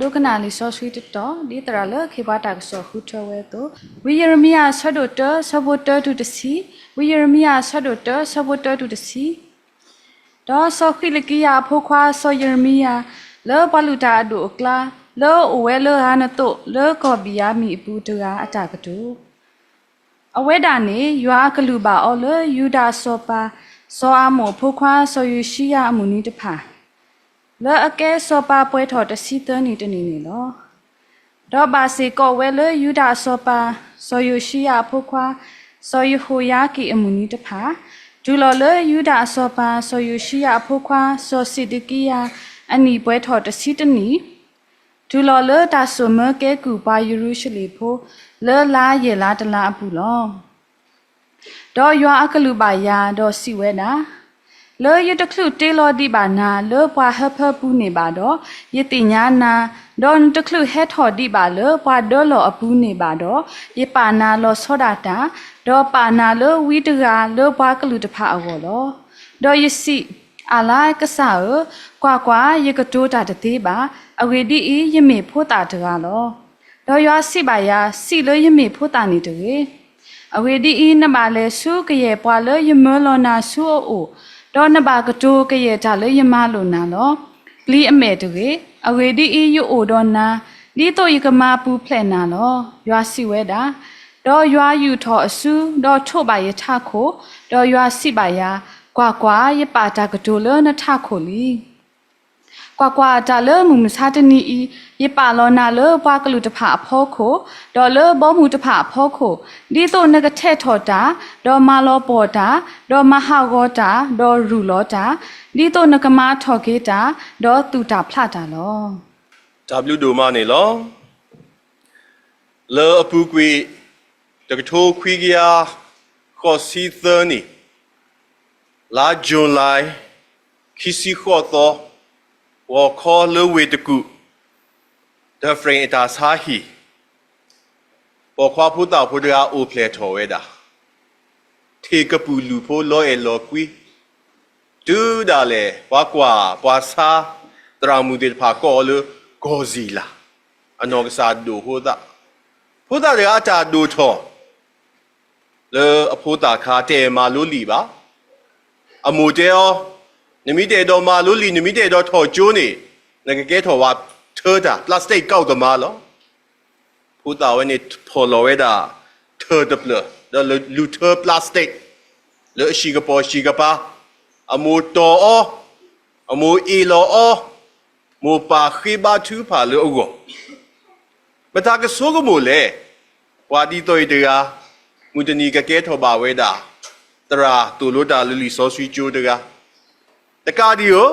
ဒိကနၣ်လံာ်စီဆှံတတီၤ ဒ်သရၣ်လၢခ့ပှၤတၢ်ကစီၣ်ဃုထၢဝဲအသိး, ဝံယံးရမံယၤအဆၢဒိၣ်တၢ ဆၢဖိတၢတုၤတဆံ, ဝံယံးရမံယၤအဆၢဒိၣ်တၢ ဆၢဖိတၢတုၤတဆံ. ဒီးစီၤဃံးလကံယၤအဖိခွါစီၤယံးရမံယၤ လၢပှၤလုၢ်တၢ်အဒိၣ်အကျါ လၢအအိၣ်ဝဲလၢဂၤနသိး လၢကီၢ်ဘံၣ်ယၤမံၣ်အပူၤတဂၤအတၢ်ကတိၤ အဝဲဒၣ်န့ၣ် ယွၤအကလုၢ်ဘၣ်အီၤလၢယူဒၤအစီၤပၤ စီၤအၤမိၣ်အဖိခွါစီၤယိၤၡံယၤအမုၢ်နံၤတဖၣ်, လၢအကဲစီၤပၤပှဲၤထီၣ်တဆံသၢနံၣ်တနံၣ်န့ၣ်လီၤ. ဒီးဘၣ်စ့ၢ်ကီးဝဲလၢယူဒၤအစီၤပၤ စီၤယိၤၡံယၤအဖိခွါ စီၤယဟိၤယၤကံၣ်အမုၢ်နံၤတဖၣ်, တုၤလီၤလၢယူဒၤအစီၤပၤ စီၤယိၤၡံယၤအဖိခွါ စီၤစ့းဒကံယၤ အနံၣ်ပှဲၤထီၣ်တဆံတနံၣ်, တုၤလီၤလၢတၢ်စိာ်မၢကဲကုၢ်ပှၤယရူၤၡလ့ၣ်ဖိ လၢလါယဲၢ်လါတလါအပူၤလီၤ. ဒီးယွၤအကလုၢ်ဘၣ်ယၤ, ဒီးစံးဝဲဒၣ်, လၢယတချုးတ့လီၤဒံးဘၣ်နၤ လၢပှၤဟၢဖၢပူၤန့ၣ်ဘၣ်ဒီး, ယသ့ၣ်ညါနၤ, ဒီးနတချုးဟဲထီၣ်ဒံးဘၣ်လၢပှၤဒၢလီၢ်အပူၤန့ၣ်ဘၣ်ဒီး, ယပာ်နၤလီၤဆီဒၣ်တၢ်, ဒီးပာ်နၤလၢဝံတဂၤလၢပှၤကလုာ်တဖၣ်အဂီၢ်လီၤ. ဒီးယစံး, အၣ်လါကစၢ်ဧၢ, ကွၢ်ကွၢ်, ယကတိၤတၢ်တသ့ဘၣ်, အဂ့ၢ်ဒ်အံၤ, ယမ့ၢ်ဖိသၣ်တဂၤလီၤ. ဒီးယွၤစံးဘၣ်ယၤ, စံးလၢယမ့ၢ်ဖိသၣ်န့ၣ်တဂ့ၤ. အဂ့ၢ်ဒ်အံၤ, နဘၣ်လဲၤဆူကယဲၢ်ပှၤလၢယမၢလီၤနၤဆူအအိၣ်, ဒီးနဘၣ်ကတိၤကယဲၢ်တၢ်လၢယမၤလိာ်နၤလီၤ. ပျံၤအမဲာ်တဂ့ၤ. အဂ့ၢ်ဒ်အံၤ, ယအိၣ်ဒီးနၤ, ဒ်သိးယကမၤပူၤဖျဲးနၤလီၤ. ယွၤစံးဝဲဒၣ်, ဒီးယွၤယူာ်ထီၣ်အစု, ဒီးထိးဘၣ်ယထးခိၣ်, ဒီးယွၤစံးဘၣ်ယၤ, ကွၢ်ကွၢ်, ယပာ်တၢ်ကတိၤလၢနထးခိၣ်လံ. ကွၢ်ကွၢ်, တၢ်လၢမုၢ်မဆါတနံၤအံၤ, ယပာ်လီၤနၤလၢပှၤကလုာ်တဖၣ်အဖီခိၣ်, ဒီးလၢဘီမုၢ်တဖၣ်အဖီခိၣ်, ဒ်သိးနကထဲးထီၣ်တၢ်, ဒီးမၤလီၤပှီၢ်တၢ်, ဒီးမၤဟးဂီၤတၢ်, ဒီးရူၢ်လီၤတၢ်, ဒ်သိးနကမၤထီၣ်က့ၤတၢ်, ဒီးသူၣ်တၢ်ဖျးတၢ်လီၤ. တၢ်ဘျုးဒိၣ်မးန့ၣ်လီၤ. လၢအပူၤကွံာ် တကထိခွံကယၤဃိးဆံသၢနံၣ်, လါယူၤလံ ခံဆံဃိးသီ, ဂီၤခီလၢဝ့ၢ်တကူၣ်, ဒီးဖရ့ၣ်အတၢ်ဆါဟံၣ်, ပိာ်ခွါဖိသၣ်ဖိတဂၤအိၣ်ဖျဲၣ်ထီၣ်ဝဲဒၣ်, ထံၣ်ကပုာ်လုာ်ဖိလီၤအဲၣ်လီၤကွံ, တုၤဒၣ်လဲာ် ပှၤကွၢ်ပှၤဆါ သရၣ်မုၣ်သ့ၣ်တဖၣ်ကိးအီၤလၢ ကီၢ်စံၣ်လး, အနီၢ်ကစၢ်ဒိၣ်ဖိသၣ်, ဖိသၣ်တဂၤအတၢ်ဒိၣ်ထီၣ် လၢအဖိသၣ်ခါတအဲၣ်မၤလိလံာ်ဘၣ်. အမိၢ်တဲအီၤ, နမ့ၢ်တအဲၣ်ဒိးမၤလိလံာ်, နမ့ၢ်တအဲၣ်ဒိးထီၣ်ကၠိန့ၣ်, နကကဲထီၣ်ဝဲထၢတၢ် plastic ကီၢ်သမားလီၤ. ဖိသၣ်ဝဲန့ၣ်ဖီၣ်လီၤဝဲဒၣ် ထၢၣ်တဖျၢၣ် ဒီးလူၤထၢ plastic လၢအဟံၣ်ကပီၤဟံၣ်ကပၤ, အမိၢ်တီၢ်အီၤ, အမိၢ်အ့ၣ်လီၤအီၤ, မိၢ်ပၢ်ဃ့ဘါထုကဖၣ်လၢအဂီၢ်, မတၤကဆိကမိၣ်လဲၣ်. ပှၤဒ်သိးအံၤတဂၤ, မုၢ်တနံၤကကဲထီၣ်ဘၣ်ဝဲဒၣ် သရၣ်သိၣ်လိတၢ်လၢလံာ်စီဆှံကၠိတဂၤ, တကးဒံးဧိၤ,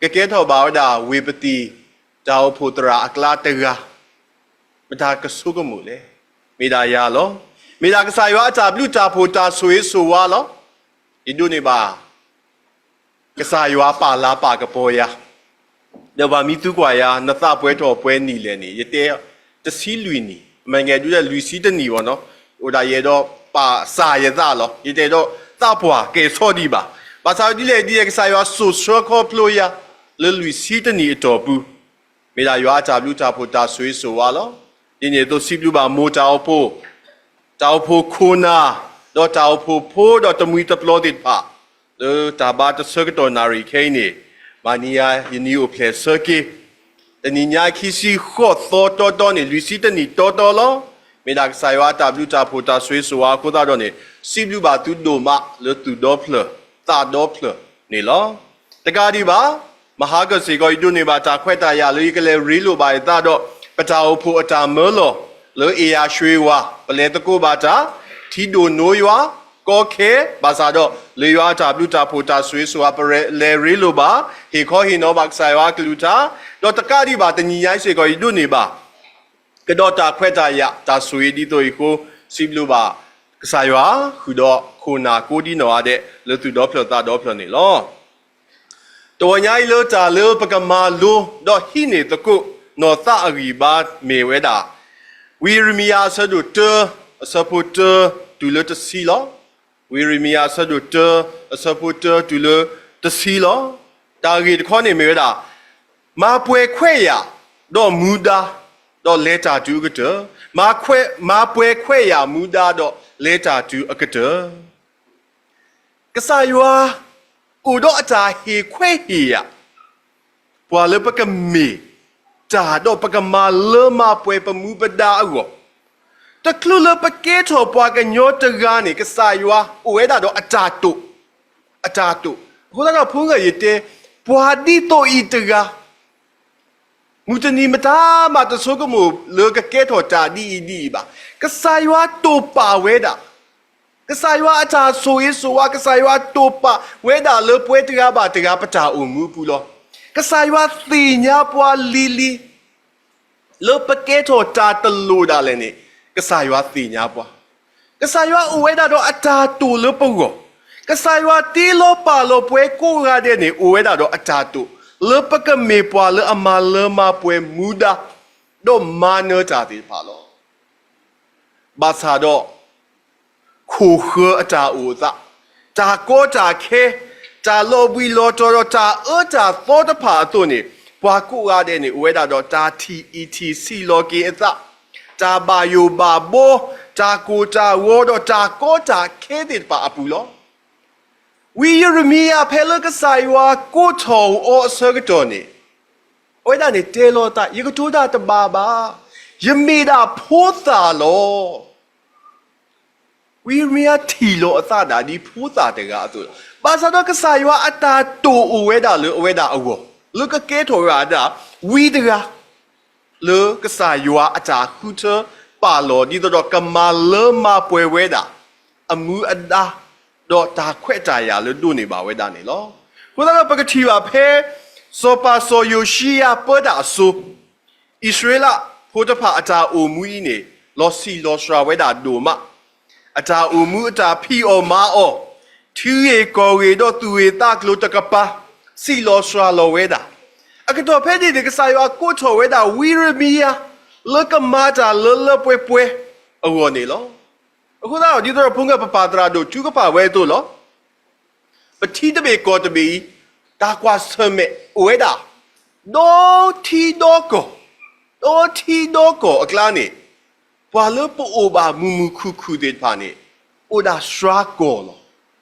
ကကဲထီၣ်ဘၣ်ဝဲဒၣ် ဝ့ၢ်ပသံၣ်တၢ်အိၣ်ဖှိၣ်သရၣ်အကျါတဂၤ, မတၤကဆိကမိၣ်လဲၣ်. မ့ၢ်ဒၣ်ယၤလီၤ. မ့ၢ်ဒၣ်ကစၢ်ယွၤအတၢ်ဘျုးတၢ်ဖှိၣ်တၢ်ဆိၣ်ဂ့ၤဆိၣ်ဝါလီၤ. ယဒိးန့ၢ်ဘၣ် ကစၢ်ယွၤပာ်လၤပာ်ကပီၤယၤ, ဒီးပှၤမ့ၢ်သံကွၢ်ယၤ, နသးပှဲၤထီၣ်ပှဲၤနံၣ်လဲၣ်န့ၣ်, ယတဲတဆံလွံၢ်နံၣ်, မ့ၢ်ဂ့ၤဒုးဒဲးလွံၢ်ဆံတနံၣ်ဘၣ်နီၤ, အိၣ်ဒၣ်ယအဲၣ်ဒိးပာ်စၢ်ယသးလီၤ. ယတအဲၣ်ဒိးသးပှၢ်ကဲၤဆီဒံးဘၣ်. ဘၣ်ဆၣ်ဒ်လဲၣ်ဒ်လဲၣ် ကစၢ်ယွၤစိာ်ဆှၢခီဖျိယၤ လၢလွံၢ်ဆံတနံၣ်အတီၢ်ပူၤ, မ့ၢ်ဒၣ်ယွၤအတၢ်ဘျုးတၢ်ဖှိၣ်တၢ်ဆိၣ်ဂ့ၤဆိၣ်ဝါလီၤ. ဒ်န့ၣ်အသိးစံးဘျုးဘၣ်မိၢ်တၢ်အိၣ်ဖှိၣ်, တၢ်အိၣ်ဖှိၣ်ခိၣ်နၢ်, ဒီးတၢ်အိၣ်ဖှိၣ်ဖိဒီးတမှံၤတပျီၤသ့ၣ်တဖၣ်, လၢတၢ်ဘါတဆၢကတီၢ်နၣ်ရံၣ်ခဲအံၤန့ၣ်, မၤနံၤယၤယနံၤအိၣ်ဖျဲၣ်ဆၢက့ၤ, တနံၤညါခံဆံဃိးသီတီတီန့ၣ် လွံၢ်ဆံတနံၣ်တီတီလီၤ. မ့ၢ်ဒၣ်ကစၢ်ယွၤအတၢ်ဘျုးတၢ်ဖှိၣ်တၢ်ဆိၣ်ဂ့ၤဆိၣ်ဝါအဃိသတးဒီးန့ၣ်, စံးဘျုးဘၣ်သုဒိၣ်မးလၢသုးဒီဖျၢၣ်သးဒီဖျၢၣ်န့ၣ်လီၤ. တကးဒံးဘၣ်, မဟါကစ့ၢ်ကီး ယဒိးန့ၢ်ဘၣ်တၢ်ခွဲးတၢ်ယာ်လၢယကလဲၤရ့လိာ်ဘၣ်ယသးဒီး ပတၢ်အိၣ်ဖှိၣ်အတၢ်မၢလီၤ လၢအ့ၣ်ယၤရွှ့ၤဝါ, ပလဲၤသကိးဘၣ်တၢ် ထံဒိၣ်နိယွၤ, ကီခဲ, ဘၣ်ဆၣ်ဒီး လၢယွၤအတၢ်ဘျုးတၢ်ဖှိၣ်တၢ်ဆိၣ်ဂ့ၤဆိၣ်ဝါ ပလဲၤရ့လိာ်ဘၣ်, ဟ့ၣ်ခီဟ့ၣ်နီၤဘၣ်ကစၢ်ယွၤအကလုၢ်ကထါ, ဒီးတကးဒံးဘၣ် တနံၤညါအံၤစ့ၢ်ကီး ယဒိးန့ၢ်ဘၣ် ကဒီးတၢ်ခွဲးတၢ်ယာ် တၢ်ဆိၣ်ဂ့ၤဒ်သိးအံၤအဃိ, စံးဘျုးဘၣ်ကစၢ်ယွၤ, ဃုာ်ဒီးခိၣ်နၢ်ကိးဒံနီၢ်ဂၤဒဲး လၢသုးဒီဖျၢၣ်သးဒီဖျၢၣ်န့ၣ်လီၤ. တဂီၤညါအံၤလၢတၢ်လၢပကမၤလိ ဒီးဟံးန့ၢ်သကိးနီၢ်သးအဂံၢ်ဘါမ့ၢ်ဝဲဒၣ်, ဝံယံးရမံယၤအဆၢဒိၣ်တၢ အဆၢဖိတၢတုၤလၢတဆံလီၤ. ဝံယံးရမံယၤအဆၢဒိၣ်တၢ အဆၢဖိတၢတုၤလၢတဆံလီၤ. တၢ်ဂ့ၢ်တခီန့ၣ်မ့ၢ်ဝဲဒၣ်, မၤပှဲၤခွဲးယာ် ဒီးမူဒါ, ဒီးလဲၤတၢ်တုၤအကတၢၢ်, မၤပှဲၤခွဲးယာ်မူဒါဒီးလဲၤတၢ်တုၤအကတၢၢ်. ကစၢ်ယွၤ အိၣ်ဒီးအတၢ်ဟ့ၣ်ခွဲးဟ့ၣ်ယာ် ပှၤလၢပကမ့ၢ်တၢ်ဒီးပကမၤလၢမၤပှဲၤပမူပဒါအဂီၢ်, တချုးလၢပကဲထီၣ်ပှၤကညီတဂၤန့ၣ် ကစၢ်ယွၤအိၣ်ဝဲဒၣ်ဒီးအတၢ်တိာ်, အတၢ်တိာ်. အဃိသတးဒီးဖိငၢၢ်ယတဲ, ပှၤဒ်သိးအံၤတဂၤ မုၢ်တနံၤမတၤမးတဆိကမိၣ်လၢကကဲထီၣ်တၢ်ဒ်အံၤဒ်အံၤဘၣ်. ကစၢ်ယွၤတိာ်ပာ်ဝဲဒၣ်, ကစၢ်ယွၤအတၢ်ဆိၣ်ဂ့ၤဆိၣ်ဝါ, ကစၢ်ယွၤတိာ်ပာ်ဝဲဒၣ်လၢပဝဲတဂၤဘၣ်တဂၤပတၢ်အိၣ်မူအပူၤလီၤ. ကစၢ်ယွၤသ့ၣ်ညါပှၤလံၤလံၤ လၢပကဲထီၣ်တၢ်တလိၣ်ဒၣ်လဲာ်န့ၣ်, ကစၢ်ယွၤသ့ၣ်ညါပှၤ, ကစၢ်ယွၤအိၣ်ဝဲဒၣ်ဒီးအတၢ်တိာ်လၢပဂီၢ်, ကစၢ်ယွၤတ့လီၤပာ်လီၤပှၤကိးဂၤဒဲးန့ၣ် အိၣ်ဝဲဒၣ်ဒီးအတၢ်တိာ် လၢပကမ့ၢ်ပှၤလၢအမၤလၢမၤပှဲၤမူဒါ ဒီးမၤနၢၤတၢ်သ့ၣ်တဖၣ်လီၤ. ဘၣ်ဆၣ်ဒီး ခိၣ်ဃၢၤအတၢ်အိၣ်အသး, တၢ်ကီတၢ်ခဲ, တၢ်လီၤဘှံးလီၤတီၤဒီးတၢ်အၢတၢ်သီတဖၣ်အသိးန့ၣ်, ပှၤကိးဂၤဒဲးန့ၣ် အိၣ်ဝဲဒၣ်ဒီးတၢ်ထံၣ်အံၣ်ထံၣ်ဆံးလီၤက့ၤအသး, တၢ်ဘၣ်ယိၣ်ဘၣ်ဘီ, တၢ်ကိၢ်တၢ်ဂီၤဒီးတၢ်ကီတၢ်ခဲသ့ၣ်တဖၣ်အပူၤလီၤ. ဝံယံးရမံယၤဖဲလၢကစၢ်ယွၤကိးထီၣ်အီၤအဆၢကတီၢ်န့ၣ်, အဝဲဒၣ်န့ၣ်တဲလီၤအသး, ယကတိၤတၢ်တဘၣ်ဘၣ်, ယမ့ၢ်ဒၣ်ဖိသၣ်လီၤ. ဝံယံးရမံယၤထံၣ်လီၤအသးဒၣ်ဒ်ဖိသၣ်တဂၤအသိးလီၤ. ဘၣ်ဆၣ်ဒီးကစၢ်ယွၤအတၢ်တိာ်အိၣ်ဝဲဒၣ်လၢအဝဲဒၣ်အဂီၢ်, လၢကကဲထီၣ်ဝဲဒၣ်ဝံတဂၤ လၢကစၢ်ယွၤအတၢ်ဃုထၢပာ်လီၤ ဒ်သိးဒီးကမၤလၢမၤပှဲၤဝဲဒၣ် အမူအဒါ ဒီးတၢ်ခွဲးတၢ်ယာ်လၢဒိးန့ၢ်ဘၣ်ဝဲဒၣ်န့ၣ်လီၤ. အဃိသတးဒီးပကထံၣ်ဘၣ်ဖဲ စီၤပၤစီၤယိၤၡံယၤပၢတၢ်အစိၤ, အံၣ်စရ့လးဖိတဖၣ်အတၢ်အိၣ်မူအံၤန့ၣ် လီၤဆံးလီၤစှၤဝဲဒၣ်ဒိၣ်မး, အတၢ်အိၣ်မူအတၢ်ဖံးအီၣ်မၤအီၣ်, ထံဂ့ၢ်ကီၢ်ဂ့ၢ်ဒီးသူၣ်ဂ့ၢ်သးကျိၤတကပၤ ဆံးလီၤစှၤလီၤဝဲဒၣ်. အကတီၢ်ဖဲန့ၣ်န့ၣ် ကစၢ်ယွၤကိးထီၣ်ဝဲဒၣ်ဝံယံးရမံယၤ လၢကမၤတၢ်လၢလၢပှဲၤပှဲၤအဂီၢ်န့ၣ်လီၤ. အဃိသတးဒီး ဒ်သိးဒီးဖိငၢၢ်ပပၢ်သရၣ်ဒိၣ်ထုကဖၣ်ဝဲအသိးလီၤ. ပထံတဘ့ၣ်ကီၢ်တဘ့ၣ်အံၤ တၢ်ကွၢ်ဆၢၣ်မဲာ်အိၣ်ဝဲဒၣ် ဒီထံဒီကီၢ်, ဒီထံဒီကီၢ်အကျါန့ၣ် ပှၤလၢပအိၣ်ဘၣ်မုာ်မုာ်ခုၣ်ခုၣ်သ့ၣ်တဖၣ်န့ၣ် အိၣ်ဒၣ်စှၤကီၢ်လီၤ.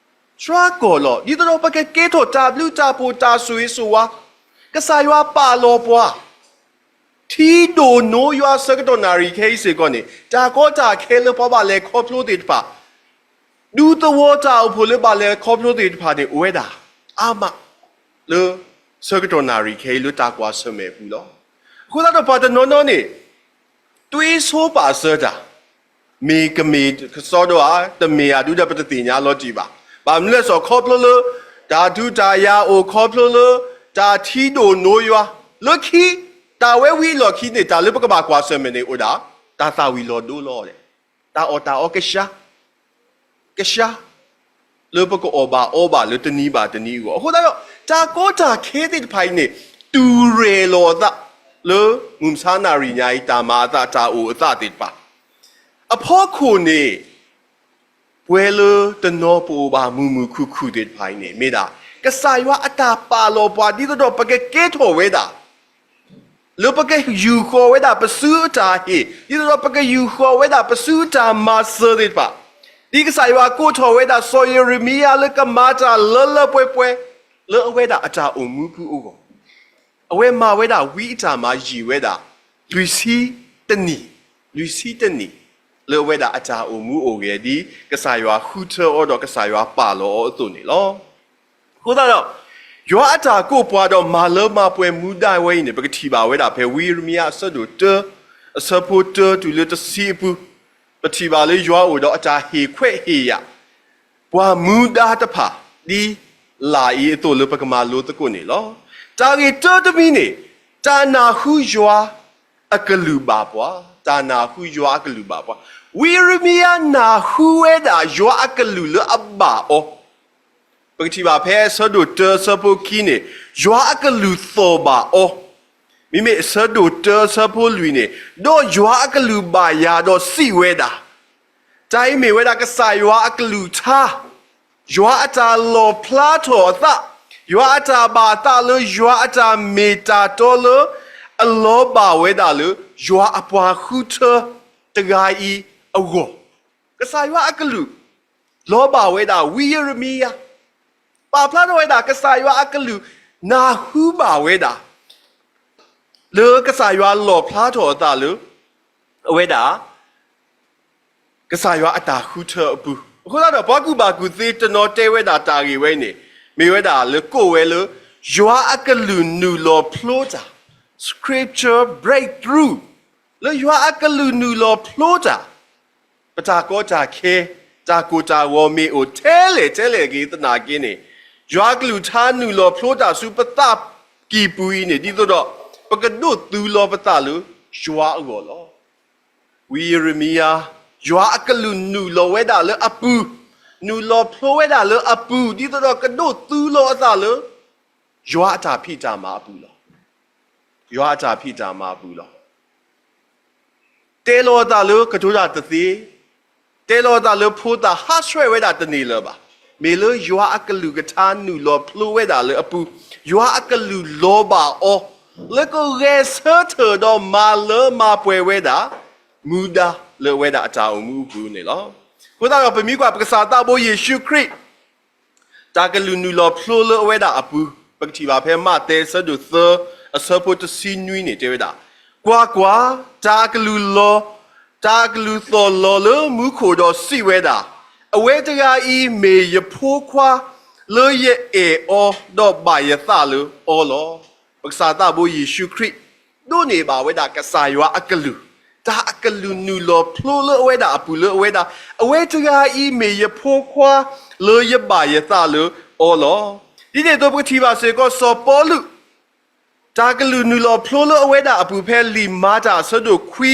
စှၤကီၢ်လီၤ. ဒ်သိးဒီးပကကဲထီၣ်တၢ်ဘျုးတၢ်ဖှိၣ်တၢ်ဆိၣ်ဂ့ၤဆိၣ်ဝါ, ကစၢ်ယွၤပာ်လီၤပှၤ ထံဒိၣ်နိယွၤဆၢကတီၢ်နၣ်ရံၣ်ခဲအံၤစ့ၢ်ကီးန့ၣ် တၢ်ကီတၢ်ခဲလၢပှၤဘၣ်လဲၤခီဖျိသ့ၣ်တဖၣ်, ဒူသဝီတၢ်အိၣ်ဖှိၣ်လၢဘၣ်လဲၤခီဖျိသ့ၣ်တဖၣ်န့ၣ် အိၣ်ဝဲဒၣ်အါမး လၢဆၢကတီၢ်နၣ်ရံၣ်ခဲအံၤလၢတၢ်ကွၢ်ဆၢၣ်မဲာ်အပူၤလီၤ. အဃိသတးဒီးပှၤတနီၤနီၤန့ၣ် တွ့ဆိပာ်စၢၤတၢ်, မ့ၢ်ကမ့ၢ်ကစီဒီဧါ, တမ့ၢ်ဧါဒုဒီးပတသ့ၣ်ညါလီၤတံၢ်ဘၣ်. ဘၣ်မနုၤလဲၣ်စီၤခီဖျိလၢ တၢ်ဒုးတၢ်ယၤအိၣ်ခီဖျိလၢ တၢ်ထံဒိၣ်နိယွၤ, လၢခံ တၢ်ဝဲဝံၤအလီၢ်ခံန့ၣ် တၢ်လၢပကဘၣ်ကွၢ်ဆၢၣ်မဲာ်န့ၣ်အိၣ်ဒၣ် တၢ်သၣ်ဝံၤလီၤဒိလီၤ, တၢ်အီၣ်တၢ်အီကဆှါ ကဆှါ လၢပကအီၣ်ဘၣ်အီဘၣ်လၢတနံၤဘၣ်တနံၤအဂီၢ်. အဃိသတးဒီး တၢ်ကီတၢ်ခဲသ့ၣ်တဖၣ်အံၤန့ၣ် တူၢ်ရဲၣ်လီၤအသး လၢမုၢ်မဆါနၣ်ရံၣ်ညါအံၤ တၢ်မၤအသးတၢ်အိၣ်အသးသ့ၣ်တဖၣ် အဖီခိၣ်န့ၣ် ပဝဲလၢတနီၤပအိၣ်ဘၣ်မုာ်မုာ်ခုၣ်ခုၣ်သ့ၣ်တဖၣ်အံၤန့ၣ် မ့ၢ်ဒၣ် ကစၢ်ယွၤအတၢ်ပာ်လီၤပှၤ ဒ်သိးဒီးပကကဲထီၣ်ဝဲဒၣ် လၢပကယူၢ်ဃီၤဝဲဒၣ်ပစုအတၢ်ဟ့ၣ်, ဒ်သိးဒီးပကယူၢ်ဃီၤဝဲဒၣ်ပစုအတၢ်မၤစၢၤသ့ၣ်တဖၣ်, ဒ်ကစၢ်ယွၤကိးထီၣ်ဝဲဒၣ်စီၤယံးရမံယၤလၢကမၤတၢ်လၢလၢပှဲၤပှဲၤ လၢအဝဲဒၣ်အတၢ်အိၣ်မူပူၤအဂီၢ်, အဝဲမၤဝဲဒၣ်ဝံအတၢ်မၤယံာ်ဝဲဒၣ် လွံၢ်ဆံတနံၣ်, လွံၢ်ဆံတနံၣ် လၢအဝဲဒၣ်အတၢ်အိၣ်မူအိၣ်ဂဲၤ ဒ်ကစၢ်ယွၤဃုထၢအီၤဒီးကစၢ်ယွၤပာ်လီၤအီၤအသိးန့ၣ်လီၤ. အဃိသတးဒီး ယွၤအတၢ်ကိးပှၤဒီးမၤလၢမၤပှဲၤမူဒါဝဲအံၤန့ၣ် ပကထံၣ်ဘၣ်ဝဲဒၣ်ဖဲဝံယံးရမံယၤအဆၢဒိၣ်တၢ အဆၢဖိတၢတုၤလၢတဆံအပူၤ, ပထံၣ်ဘၣ်လၢယွၤအိၣ်ဒီးအတၢ်ဟ့ၣ်ခွဲးဟ့ၣ်ယာ် ပှၤမူဒါတဖၣ် ဒ်လာ်အံၤအသိးလၢပကမၤလိသကိးန့ၣ်လီၤ. တၢ်ဂ့ၢ်တၢတမံၤန့ၣ် တၢ်နၢ်ဟူယွၤအကလုၢ်ဘၣ်ပှၤ, တၢ်နၢ်ဟူယွၤအကလုၢ်ဘၣ်ပှၤ, ဝံယံးရမံယၤနၢ်ဟူဝဲဒၣ်ယွၤအကလုၢ်လၢအဘၣ်အီၤ ပကထံၣ်ဘၣ်ဖဲအဆၢဒိၣ်တၢအဆၢဖိခံန့ၣ် ယွၤအကလုၢ်သီၣ်ဘၣ်အီၤ, မ့မ့ၢ်အဆၢဒိၣ်တၢအဆၢဖိလွံၢ်န့ၣ် ဒီးယွၤအကလုၢ်ဘၣ်ယၤဒီးစံးဝဲဒၣ်, တၢ်အံၤမ့ၢ်ဝဲဒၣ်ကစၢ်ယွၤအကလုၢ်ကထါ, ယွၤအတၢ်လီၣ်ဖျါထီၣ်အသး, ယွၤအတၢ်ဘၣ်အသးလၢယွၤအတၢ်မ့ၢ်တၢ်တီလၢ အလီၤဘၣ်ဝဲဒၣ်လၢ ယွၤအပှၤဃုထၢတဂၤအံၤအဂီၢ်, ကစၢ်ယွၤအကလုၢ် လီၤဘၣ်ဝဲဒၣ်ဝံယံးရမံယၤ, ပာ်ဖျါထီၣ်ဝဲဒၣ် ကစၢ်ယွၤအကလုၢ် နၢ်ဟူဘၣ်ဝဲဒၣ် လၢကစၢ်ယွၤလီၣ်ဖျါထီၣ်အသးလၢ အဝဲဒၣ် ကစၢ်ယွၤအတၢ်ဃုထၢအပူၤ. အဃိသတးဒီး ပှၤကူၣ်ဘၣ်ကူၣ်သ့တနီၤတဲဝဲဒၣ်တၢ်ဂ့ၢ်ဝဲအံၤန့ၣ် မ့ၢ်ဝဲဒၣ်လၢကိးဝဲလၢ ယွၤအကလုၢ်နုာ်လီၤဖျိတၢ်, scripture breakthrough, လၢယွၤအကလုၢ်နုာ်လီၤဖျိတၢ်, ပတၢ်ကီတၢ်ခဲ, တၢ်ကိၢ်တၢ်ဂီၤမ့ၢ်အိၣ်ထဲလဲၣ်ထဲလဲၣ်ဂ့ၤသနာ်က့န့ၣ်, ယွၤအကလုၢ်ကထါနုာ်လီၤဖျိတၢ်ဆူပသးကံၢ်ပူၤအံၤန့ၣ် ဒ်သိးဒီး ပကဒိးသူလီၤပသးလၢယွၤအဂီၢ်လီၤ. ဝံယံးရမံယၤ, ယွၤအကလုၢ်နုာ်လီၤဝဲဒၣ်လၢအပူၤ, နုာ်လီၤဖျိဝဲဒၣ်လၢအပူၤ ဒ်သိးဒီးကဒိးသူလီၤအသးလၢ ယွၤအတၢ်ဖံးတၢ်မၤအပူၤလီၤ. ယွၤအတၢ်ဖံးတၢ်မၤအပူၤလီၤ. တဲလီၤအသးလၢကတိၤတၢ်တသ့, တဲလီၤအသးလၢဖိသၣ်ဟးဆှဲးဝဲဒၣ်တန့ၢ်လၢၤဘၣ်. မ့ၢ်လၢယွၤအကလုၢ်ကထါနုာ်လီၤဖျိဝဲဒၣ်လၢအပူၤ, ယွၤအကလုၢ်လီၤဘၣ်အီၤ လၢကဂဲၤဆၢထၢၣ်ဒီးမၤလၢမၤပှဲၤဝဲဒၣ် မူဒါလၢအဝဲဒၣ်အတၢ်အိၣ်မူအပူၤန့ၣ်လီၤ. အဃိသတးဒီး ပမ့ၢ်ကွၢ်ပကစၢ်သးဘိယ့ၣ်ၡူးခရံာ် တၢ်ကလုၢ်နုာ်လီၤဖျိလၢအဝဲဒၣ်အပူၤ, ပကထံၣ်ဘၣ်ဖဲမးသဲအဆၢဒိၣ်သၢ အဆၢဖိတဆံနွံန့ၣ်တဲဝဲဒၣ်, ကွၢ်ကွၢ်, တၢ်အကလုၢ်လီၤ, တၢ်အကလုၢ်သီၣ်လီၤလၢမူခိၣ်ဒီးစံးဝဲဒၣ်, အဝဲတဂၤအံၤမ့ၢ်ယဖိခွါ လၢယအဲၣ်အီၤဒီးဘၣ်ယသးလၢအီၤလီၤ. ပကစၢ်သးဘိယ့ၣ်ၡူးခရံာ် ဒိးန့ၢ်ဘၣ်ဝဲဒၣ်ကစၢ်ယွၤအကလုၢ်, တၢ်အကလုၢ်နုာ်လီၤဖျိလၢအဝဲဒၣ်အပူၤလၢအဝဲဒၣ်, အဝဲတဂၤအံၤမ့ၢ်ယဖိခွါ လၢယဘၣ်ယသးလၢအီၤလီၤ. ဒ်န့ၣ်အသိးပကထံၣ်ဘၣ်စ့ၢ်ကီးစီၤပီလူး တၢ်ကလုၢ်နုာ်လီၤဖျိလၢအဝဲဒၣ်အပူၤဖဲလံာ်မၤတၢ်အဆၢဒိၣ်ခွံ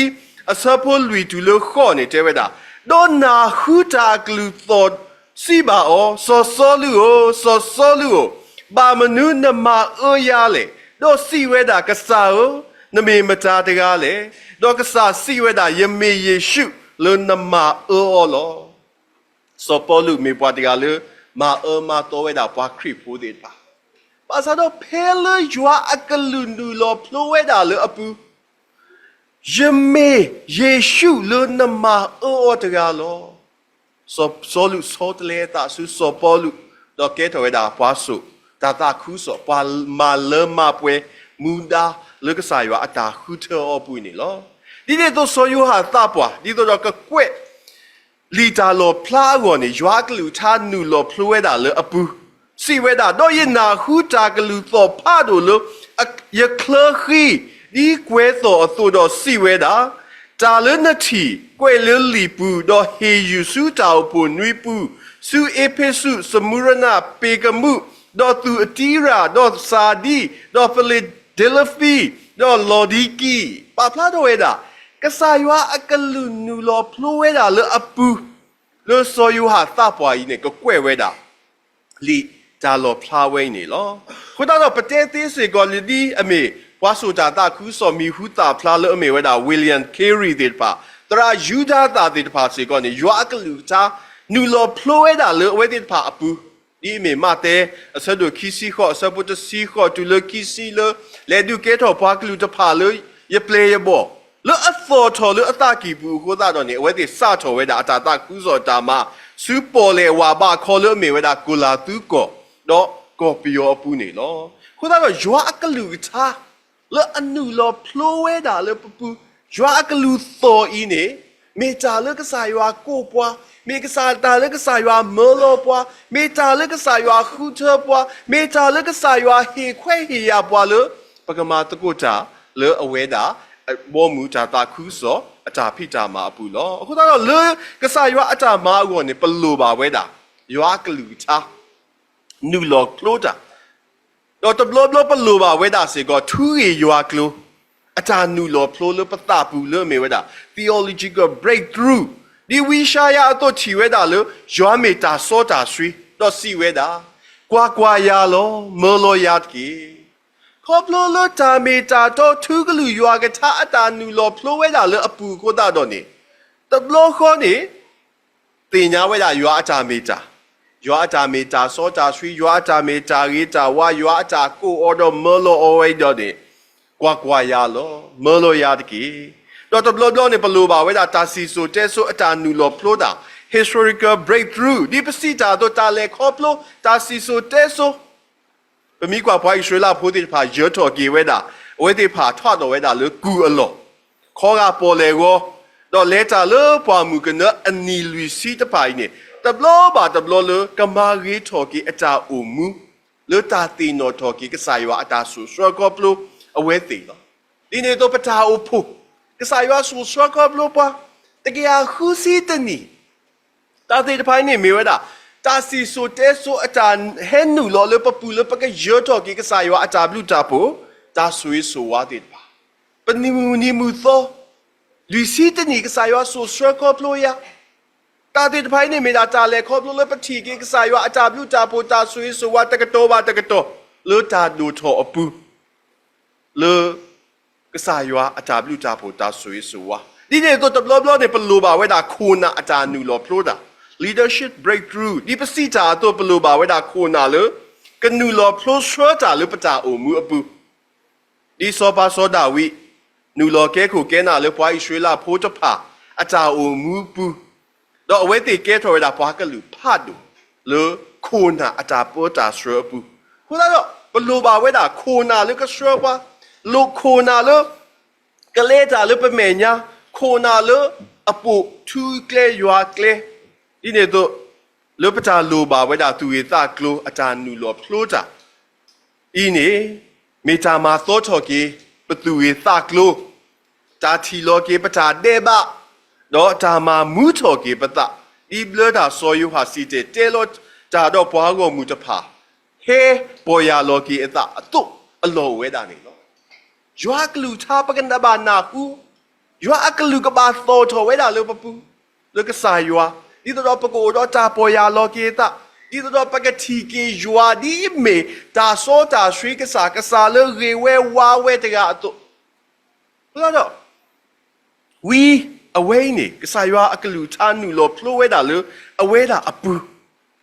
အဆၢဖိလွံၢ်တုၤလၢဃိးန့ၣ်တဲဝဲဒၣ်, ဒီးနၢ်ဟူတၢ်အကလုၢ်သီၣ်စံးဘၣ်အီၤ, စီၤစီလူးဧၢ, စီၤစီလူးဧၢ, ဘၣ်မနုၤနမၤအၢယၤလဲၣ်. ဒီးစံးဝဲဒၣ်, ကစၢ်ဧၢ, နမ့ၢ်မတၤတဂၤလဲၣ်. ဒီးကစၢ်စံးဝဲဒၣ်, ယမ့ၢ်ယ့ၣ်ၡူး လၢနမၤအၢအီၤလီၤ. စီၤပီလူးမ့ၢ်ပှၤတဂၤလၢ မၤအၢမၤသီဝဲဒၣ်ပှၤခရံာ်ဖိသ့ၣ်တဖၣ်, ဘၣ်ဆၣ်ဒီးဖဲလၢယွၤအကလုၢ်နုာ်လီၤဖျိဝဲဒၣ်လၢအပူၤ, ယမ့ၢ်ယ့ၣ်ၡူးလၢနမၤအၢအီၤတဂၤလီၤ. စီၤစီလူးဆီတလဲအသးဆူစီၤပီလူး, ဒီးကဲထီၣ်ဝဲဒၣ်ပှၤစိာ်တၢ်သးခုကစီၣ်, ပှၤမၤလၢမၤပှဲၤမူဒါလၢကစၢ်ယွၤအတၢ်ဃုထၢအီၤအပူၤန့ၣ်လီၤ. ဒ်န့ၣ်အသိးစီၤယိၤဟၣ်သးပှၢ် ဒ်သိးဒီးကကွဲး လံာ်တၢ်လီၣ်ဖျါအဂီၢ်န့ၣ် ယွၤအကလုၢ်ကထါနုာ်လီၤဖျိဝဲဒၣ်လၢအပူၤ, စံးဝဲဒၣ်, ဒီးယနၢ်ဟူတၢ်ကလုၢ်သီၣ်ဖးဒိၣ်လၢ ယချၢဃံ, ဒ်ကွဲၤသီၣ်အသိးဒီးစံးဝဲဒၣ်, တၢ်လၢနထံၣ် ကွဲးလၢလံာ်ပူၤ, ဒီးဟ့ၣ်ယုၢ်ဆူတၢ်အိၣ်ဖှိၣ်နွံပူၤ, ဆူအ့းဖ့းစူး, စမူရနၤ, ပ့ၤကမူး, ဒီးသူးအတံရၤ, ဒီးစၤဒံ, ဒီးဖံလ့ဒ့လဖံ, ဒီးလီၤဒံကံ, ပာ်ဖျါထီၣ်ဝဲဒၣ် ကစၢ်ယွၤအကလုၢ်နုာ်လီၤဖျိဝဲဒၣ်လၢအပူၤ, လၢစီၤယိၤဟၣ်သးပှၢ်အံၤန့ၣ် ကကွဲးဝဲဒၣ် လံာ်တၢ်လီၣ်ဖျါဝဲအံၤန့ၣ်လီၤ. အဃိသတးဒီး ပတဲသ့စ့ၢ်ကီးလၢဒ်အမ့ၢ် ပှၤစိာ်တၢ်သးခုကစီၣ်မံၤဟူသၣ်ဖျါလၢအမ့ၢ်ဝဲဒၣ် William Carey သ့ၣ်တဖၣ်, သရၣ်ယူဒၤသၣ်သ့ၣ်တဖၣ်စ့ၢ်ကီးန့ၣ် ယွၤအကလုၢ်ကထါ နုာ်လီၤဖျိဝဲဒၣ်လၢအဝဲသ့ၣ်တဖၣ်အပူၤ, ဒ်အမ့ၢ်မးသဲ အဆၢဒိၣ်ခံဆံဃိး အဆၢဖိတဆံဃိးတုၤလၢခံဆံလၢ လဲၤဒုးကဲထီၣ်ပှၤကလုာ်တဖၣ်လၢ ယပျဲၢ်ယဘီၣ် လၢအသီၣ်ထီၣ်လၢအသးကံၢ်ပူၤအဃိသတးဒီးန့ၣ် အဝဲသ့ၣ်စးထီၣ်ဝဲဒၣ်အတၢ်သးခုကစီၣ်တၢ်မၤ ဆူပီၣ်လဲၣ်ဝးဘးခီလၢအမ့ၢ်ဝဲဒၣ် ကိၣ်လၤသူကီၢ် ဒီးကီၢ်ပယီၤအပူၤန့ၣ်လီၤ. အဃိသတးဒီး ယွၤအကလုၢ်ကထါ လၢအနုာ်လီၤဖျိဝဲဒၣ်လၢပပူၤ, ယွၤအကလုၢ်သီၣ်အံၤန့ၣ် မ့ၢ်တၢ်လၢကစၢ်ယွၤကိးပှၤ, မ့ၢ်ကစၢ်တၢ်လၢကစၢ်ယွၤမၢလီၤပှၤ, မ့ၢ်တၢ်လၢကစၢ်ယွၤဃုထၢပှၤ, မ့ၢ်တၢ်လၢကစၢ်ယွၤဟ့ၣ်ခွဲးဟ့ၣ်ယာ်ပှၤလၢ ပကမၤသကိးတၢ်လၢအဝဲဒၣ် ဘီမုၢ်တၢ်သးခုကစီၣ်အတၢ်ဖံးတၢ်မၤအပူၤလီၤ. အဃိသတးဒီး လၢကစၢ်ယွၤအတၢ်မၤအဂီၢ်န့ၣ် ပလိၣ်ဘၣ်ဝဲဒၣ် ယွၤအကလုၢ်ကထါ နုာ်လီၤဖျိတၢ် ဒီးတဘျီဘျီပလိၣ်ဘၣ်ဝဲဒၣ်စ့ၢ်ကီး ထူဂ့ၢ်ယွၤကျိၤ အတၢ်နုာ်လီၤဖျိလၢပသးပူၤလၢအမ့ၢ်ဝဲဒၣ် theological breakthrough ဒ်ဝံယၡါယၤအသိးထံၣ်ဝဲဒၣ်လၢ ယွၤမ့ၢ်တၢ်စီတၢ်ဆှံ ဒီးစံးဝဲဒၣ်, ကွၢ်ကွၢ်ယၤလီၤ, မၢလီၤယၤတက့ၢ်. ခီဖျိလၢတၢ်မ့ၢ်တၢ်တီထူကလုာ်ယွၤကထါအတၢ်နုာ်လီၤဖျိဝဲဒၣ်လၢအပူၤအဃိသတးဒီးန့ၣ်, တဘျီဃီန့ၣ် သ့ၣ်ညါဝဲဒၣ်ယွၤအတၢ်မ့ၢ်တၢ်, ယွၤအတၢ်မ့ၢ်တၢ်စီတၢ်ဆှံ, ယွၤအတၢ်မ့ၢ်တၢ်ဂ့ၤတၢ်ဝါ, ယွၤအတၢ်ကိးအီၤဒီးမၢလီၤအီၤဝဲဒီးန့ၣ်, ကွၢ်ကွၢ်ယၤလီၤ, မၢလီၤယၤတက့ၢ်. ဒီးတဘျီဘျီန့ၣ် ပလိၣ်ဘၣ်ဝဲဒၣ်တၢ်စံၣ်စိၤတဲစိၤအတၢ်နုာ်လီၤဖျိတၢ်, historical breakthrough, ဒ်ပစံးတၢ်အသိး တၢ်လဲၤခီဖျိ တၢ်စံၣ်စိၤတဲစိၤ ပမ့ၢ်ကွၢ်ပှၤအံၣ်စရ့လးဖိသ့ၣ်တဖၣ် ယၢၤထီၣ်က့ၤဝဲဒၣ် အဝဲသ့ၣ်တဖၣ်ထီၣ်ဒီးဝဲဒၣ်လၢကုၢ်အလီၢ်, ခီဂာ်ပီၣ်လဲၣ်ဂီၤ, ဒီးလဲၤတၢ်လၢပှၢ်မုၢ်ကနၢအနံၣ်လွံၢ်ဆံတဖၣ်အံၤန့ၣ် တဘျီဘၣ်တဘျီလၢကမၤဂ့ၤထီၣ်က့ၤအတၢ်အိၣ်မူ လၢတၢ်သ့ၣ်နီၣ်ထီၣ်က့ၤကစၢ်ယွၤအတၢ်စိာ်ဆှၢခီဖျိအဝဲသ့ၣ်လီၤ. ဒ်န့ၣ်အသိးပတၢ်အိၣ်ဖှိၣ်, ကစၢ်ယွၤစိာ်ဆှၢခီဖျိပှၤ တကယၤဃုဆံတနံၣ် တၢ်သ့ၣ်တဖၣ်အံၤန့ၣ်မ့ၢ်ဝဲဒၣ် တၢ်စံၣ်စိၤတဲစိၤအတၢ်ဟဲနုာ်လီၤလၢပပူၤလၢပကယၢၤထီၣ်က့ၤကစၢ်ယွၤအတၢ်ဘျုးတၢ်ဖှိၣ်, တၢ်ဆိၣ်ဂ့ၤဆိၣ်ဝါသ့ၣ်တဖၣ်, ပနံၤမုၢ်နံၤမုၢ်သီ, လွံၢ်ဆံတနံၣ်ကစၢ်ယွၤစိာ်ဆှၢခီဖျိယၤ, တၢ်သ့ၣ်တဖၣ်အံၤန့ၣ်မ့ၢ်ဒၣ်တၢ်လဲၤခီဖျိလၢပထံၣ်က့ၤကစၢ်ယွၤအတၢ်ဘျုးတၢ်ဖှိၣ် တၢ်ဆိၣ်ဂ့ၤဆိၣ်ဝါတကတီၢ်ဘၣ်တကတီၢ် လၢတၢ်ဒိၣ်ထီၣ်အပူၤ လၢကစၢ်ယွၤအတၢ်ဘျုးတၢ်ဖှိၣ်တၢ်ဆိၣ်ဂ့ၤဆိၣ်ဝါ, ဒ်န့ၣ်အသိးတဘျီဘျီန့ၣ် ပလိၣ်ဘၣ်ဝဲဒၣ်ခိၣ်နၢ်အတၢ်နုာ်လီၤဖျိတၢ်, leadership breakthrough, ဒ်ပစံးတၢ်အသိး ပလိၣ်ဘၣ်ဝဲဒၣ်ခိၣ်နၢ်လၢ ကနုာ်လီၤဖျိဆှၢတၢ်လၢပတၢ်အိၣ်မူအပူၤ ဒ်စီၤပၤစီၤဒၤဝံး နုာ်လီၤကဲခိၣ်ကဲနၢ်လၢပှၤအံၣ်စရ့လးဖိတဖၣ် အတၢ်အိၣ်မူပူၤ, ဒီးအဝဲသ့ၣ်ကဲထီၣ်ဝဲဒၣ်ပှၤကလုာ်ဖးဒိၣ် လၢခိၣ်နၢ်အတၢ်ပၢတၢ်ဆှၢအပူၤ, အဃိသတးဒီး ပလိၣ်ဘၣ်ဝဲဒၣ်ခိၣ်နၢ်လၢကဆှၢပှၤ, လိၣ်ခိၣ်နၢ်လၢ ကလဲၤတၢ်လၢပမဲာ်ညါ, ခိၣ်နၢ်လၢအပိာ်ထူကျဲယွၤကျဲ, ဒ်န့ၣ်အသိး လၢပတၢ်လိၣ်ဘၣ်ဝဲဒၣ်သူၣ်ဂ့ၤသးကျိၤအတၢ်နုာ်လီၤဖျိတၢ် အံၤန့ၣ် မ့ၢ်တၢ်မၤသီထီၣ်က့ၤ ပသူၣ်ဂ့ၤသးကျိၤ, တၢ်ထံၣ်လီၤက့ၤပတၢ်ဒဲးဘး, ဒီးတၢ်မၤမူထီၣ်က့ၤပသး, ဒ်ဘျၢတၢ်စီၤယိၤဟၣ်စံၣ်တဲၤတဲလီၤတၢ်ဒီးပှၤဂီၢ်မုၢ်တဖၣ်, ဟဲပီၢ်ယၢ်လီၤက့ၤအသးအသိးအလီၢ်အိၣ်ဝဲဒၣ်န့ၣ်လီၤ. ယွၤအကလုၢ်ကထါပကနၣ်ဘၣ်နၢ်ဟူ, ယွၤအကလုၢ်ကဘၣ်သီၣ်ထီၣ်ဝဲဒၣ်လၢပပူၤ, လၢကစၢ်ယွၤ, ဒ်သိးဒီးပကအိၣ်ဒီးတၢ်ပီၢ်ယၢ်လီၤက့ၤအသး, ဒ်သိးဒီးပကထံၣ်က့ၤယွၤဒ်အမ့ၢ်တၢ်စီတၢ်ဆှံကစၢ်, ကစၢ်လၢဂ့ၤဝဲဝါဝဲတဂၤအသိး, အဃိသတးဒီး ဝံအဝဲအံၤန့ၣ် ကစၢ်ယွၤအကလုၢ်ကထါနုာ်လီၤဖျိဝဲဒၣ်လၢအဝဲဒၣ်အပူၤ,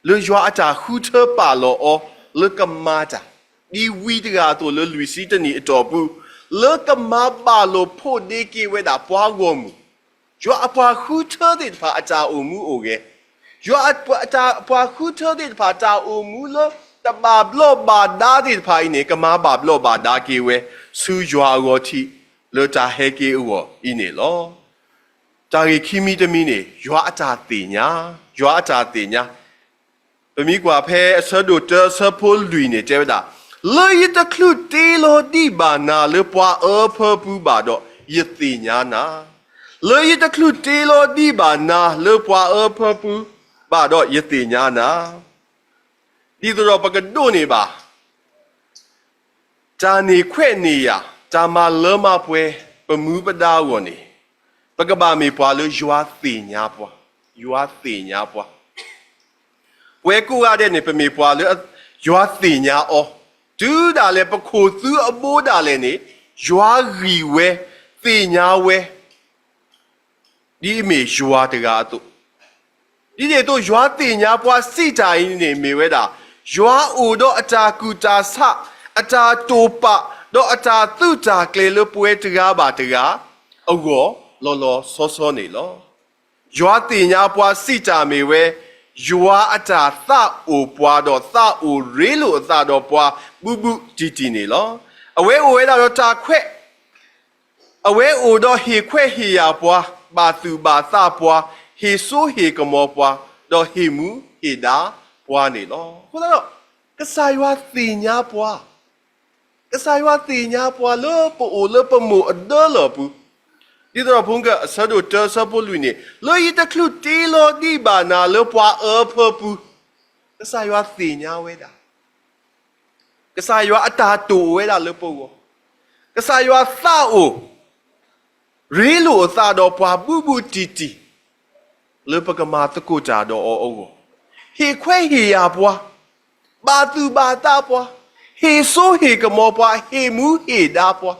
လၢယွၤအတၢ်ဃုထၢပာ်လီၤအီၤလၢကမၤတၢ်, ဒ်ဝံတဂၤအသိးလၢလွံၢ်ဆံတနံၣ်အတီၢ်ပူၤ, လၢကမၤဘၣ်လိာ်ဖိးဒ့က့ၤဝဲဒၣ်ပှၤဂီၢ်မုၢ်, ယွၤအပှၤဃုထၢသ့ၣ်တဖၣ်အတၢ်အိၣ်မူအိၣ်ဂဲၤ, ယွၤအပှၤဃုထၢသ့ၣ်တဖၣ်တၢ်အိၣ်မူလၢတဘၣ်ဘျီးဘၣ်ဒါသ့ၣ်တဖၣ်အံၤန့ၣ် ကမၤဘၣ်ဘျီးဘၣ်ဒါက့ၤဝဲ ဆူယွၤအဂီၢ်ထံး လၢတၢ်ဟဲက့ၤအဂီၢ်အံၤန့ၣ်လီၤ. တၢ်ဂ့ၢ်ခံမံၤတမံၤန့ၣ် ယွၤအတၢ်သ့ၣ်ညါ, ယွၤအတၢ်သ့ၣ်ညါ, ပမ့ၢ်ကွၢ်ဖဲအဆၢဒိၣ်တၢအဆၢဖိလွံၢ်န့ၣ် တဲဝဲဒၣ်, လၢယတချုးတ့လီၤဒံးဘၣ်နၤလၢပှၤအၢဖၢပူၤဘၣ်ဒီး ယသ့ၣ်ညါနၤ, လၢယတချုးတ့လီၤဒံးဘၣ်နၤလၢပှၤအၢဖၢပူၤဘၣ်ဒီး ယသ့ၣ်ညါနၤ ဒ်သိးဒီးပကဒိးန့ၢ်ဘၣ် တၢ်န့ၢ်ခွဲးန့ၢ်ယာ်, တၢ်မၤလၢမၤပှဲၤ ပမူပဒါအဂီၢ်န့ၣ်, ပကဘၣ်မ့ၢ်ပှၤလၢယွၤသ့ၣ်ညါပှၤ, ယွၤသ့ၣ်ညါပှၤ. ပဝဲကိးဂၤဒဲးန့ၣ် ပမ့ၢ်ပှၤလၢယွၤသ့ၣ်ညါအီၤ, တုၤဒၣ်လဲာ်ပခိၣ်သုအဘိဒၣ်လဲာ်န့ၣ် ယွၤဂံၢ်ဝဲ, သ့ၣ်ညါဝဲ ဒ်အမ့ၢ်ယွၤတဂၤအသိး, ဒ်န့ၣ်အသိး ယွၤသ့ၣ်ညါပှၤစံးတၢ်အံၤန့ၣ်မ့ၢ်ဝဲဒၣ်, ယွၤအိၣ်ဒီးအတၢ်ကူၣ်တၢ်ဆး, အတၢ်တိာ်ပာ်, ဒီးအတၢ်သုးတၢ်ကျဲၤလၢပဝဲတဂၤဘၣ်တဂၤအဂီၢ် လီၤလီၤဆီဆီန့ၣ်လီၤ. ယွၤသ့ၣ်ညါပှၤစံးတၢ်မ့ၢ်ဝဲ, ယွၤအတၢ်သးအိၣ်ပှၤဒီးသးအိၣ်ရ့လိာ်အသးဒီးပှၤဘူးဘူးတံၢ်တံၢ်န့ၣ်လီၤ. အဝဲအိၣ်ဝဲဒၣ်ဒီးတၢ်ခွဲး အဝဲအိၣ်ဒီးဟ့ၣ်ခွဲးဟ့ၣ်ယာ်ပှၤ, ဘၣ်သူၣ်ဘၣ်သးပှၤ, ဟ့ၣ်စိဟ့ၣ်ကမီၤပှၤ, ဒီးဟ့ၣ်မူဟ့ၣ်ဒါပှၤန့ၣ်လီၤ. အဃိသတးဒီး ကစၢ်ယွၤသ့ၣ်ညါပှၤ, ကစၢ်ယွၤသ့ၣ်ညါပှၤလၢပအိၣ်လၢပမိၢ်အဒၢလီၢ်ပူၤ, ဒ်သိးဒီးဖိက အဆၢဒိၣ်တၢအဆၢဖိလွံၢ်န့ၣ်, လၢယတချုးတ့လီၤဒံးဘၣ်နၤလၢပှၤအၢဖၢပူၤ, ကစၢ်ယွၤသ့ၣ်ညါဝဲဒၣ် ကစၢ်ယွၤအတၢ်တိာ်ဝဲဒၣ်လၢပဂီၢ်, ကစၢ်ယွၤသးအိၣ် ရ့လိာ်အသးဒီးပှၤဘူးဘူးတံၢ်တံၢ် လၢပကမၤသကိးတၢ်ဒီးအီၤအဂီၢ်, ဟ့ၣ်ခွဲးဟ့ၣ်ယာ်ပှၤ, ဘၣ်သူၣ်ဘၣ်သးပှၤ, ဟ့ၣ်စိဟ့ၣ်ကမီၤပှၤ, ဟ့ၣ်မူဟ့ၣ်ဒါပှၤ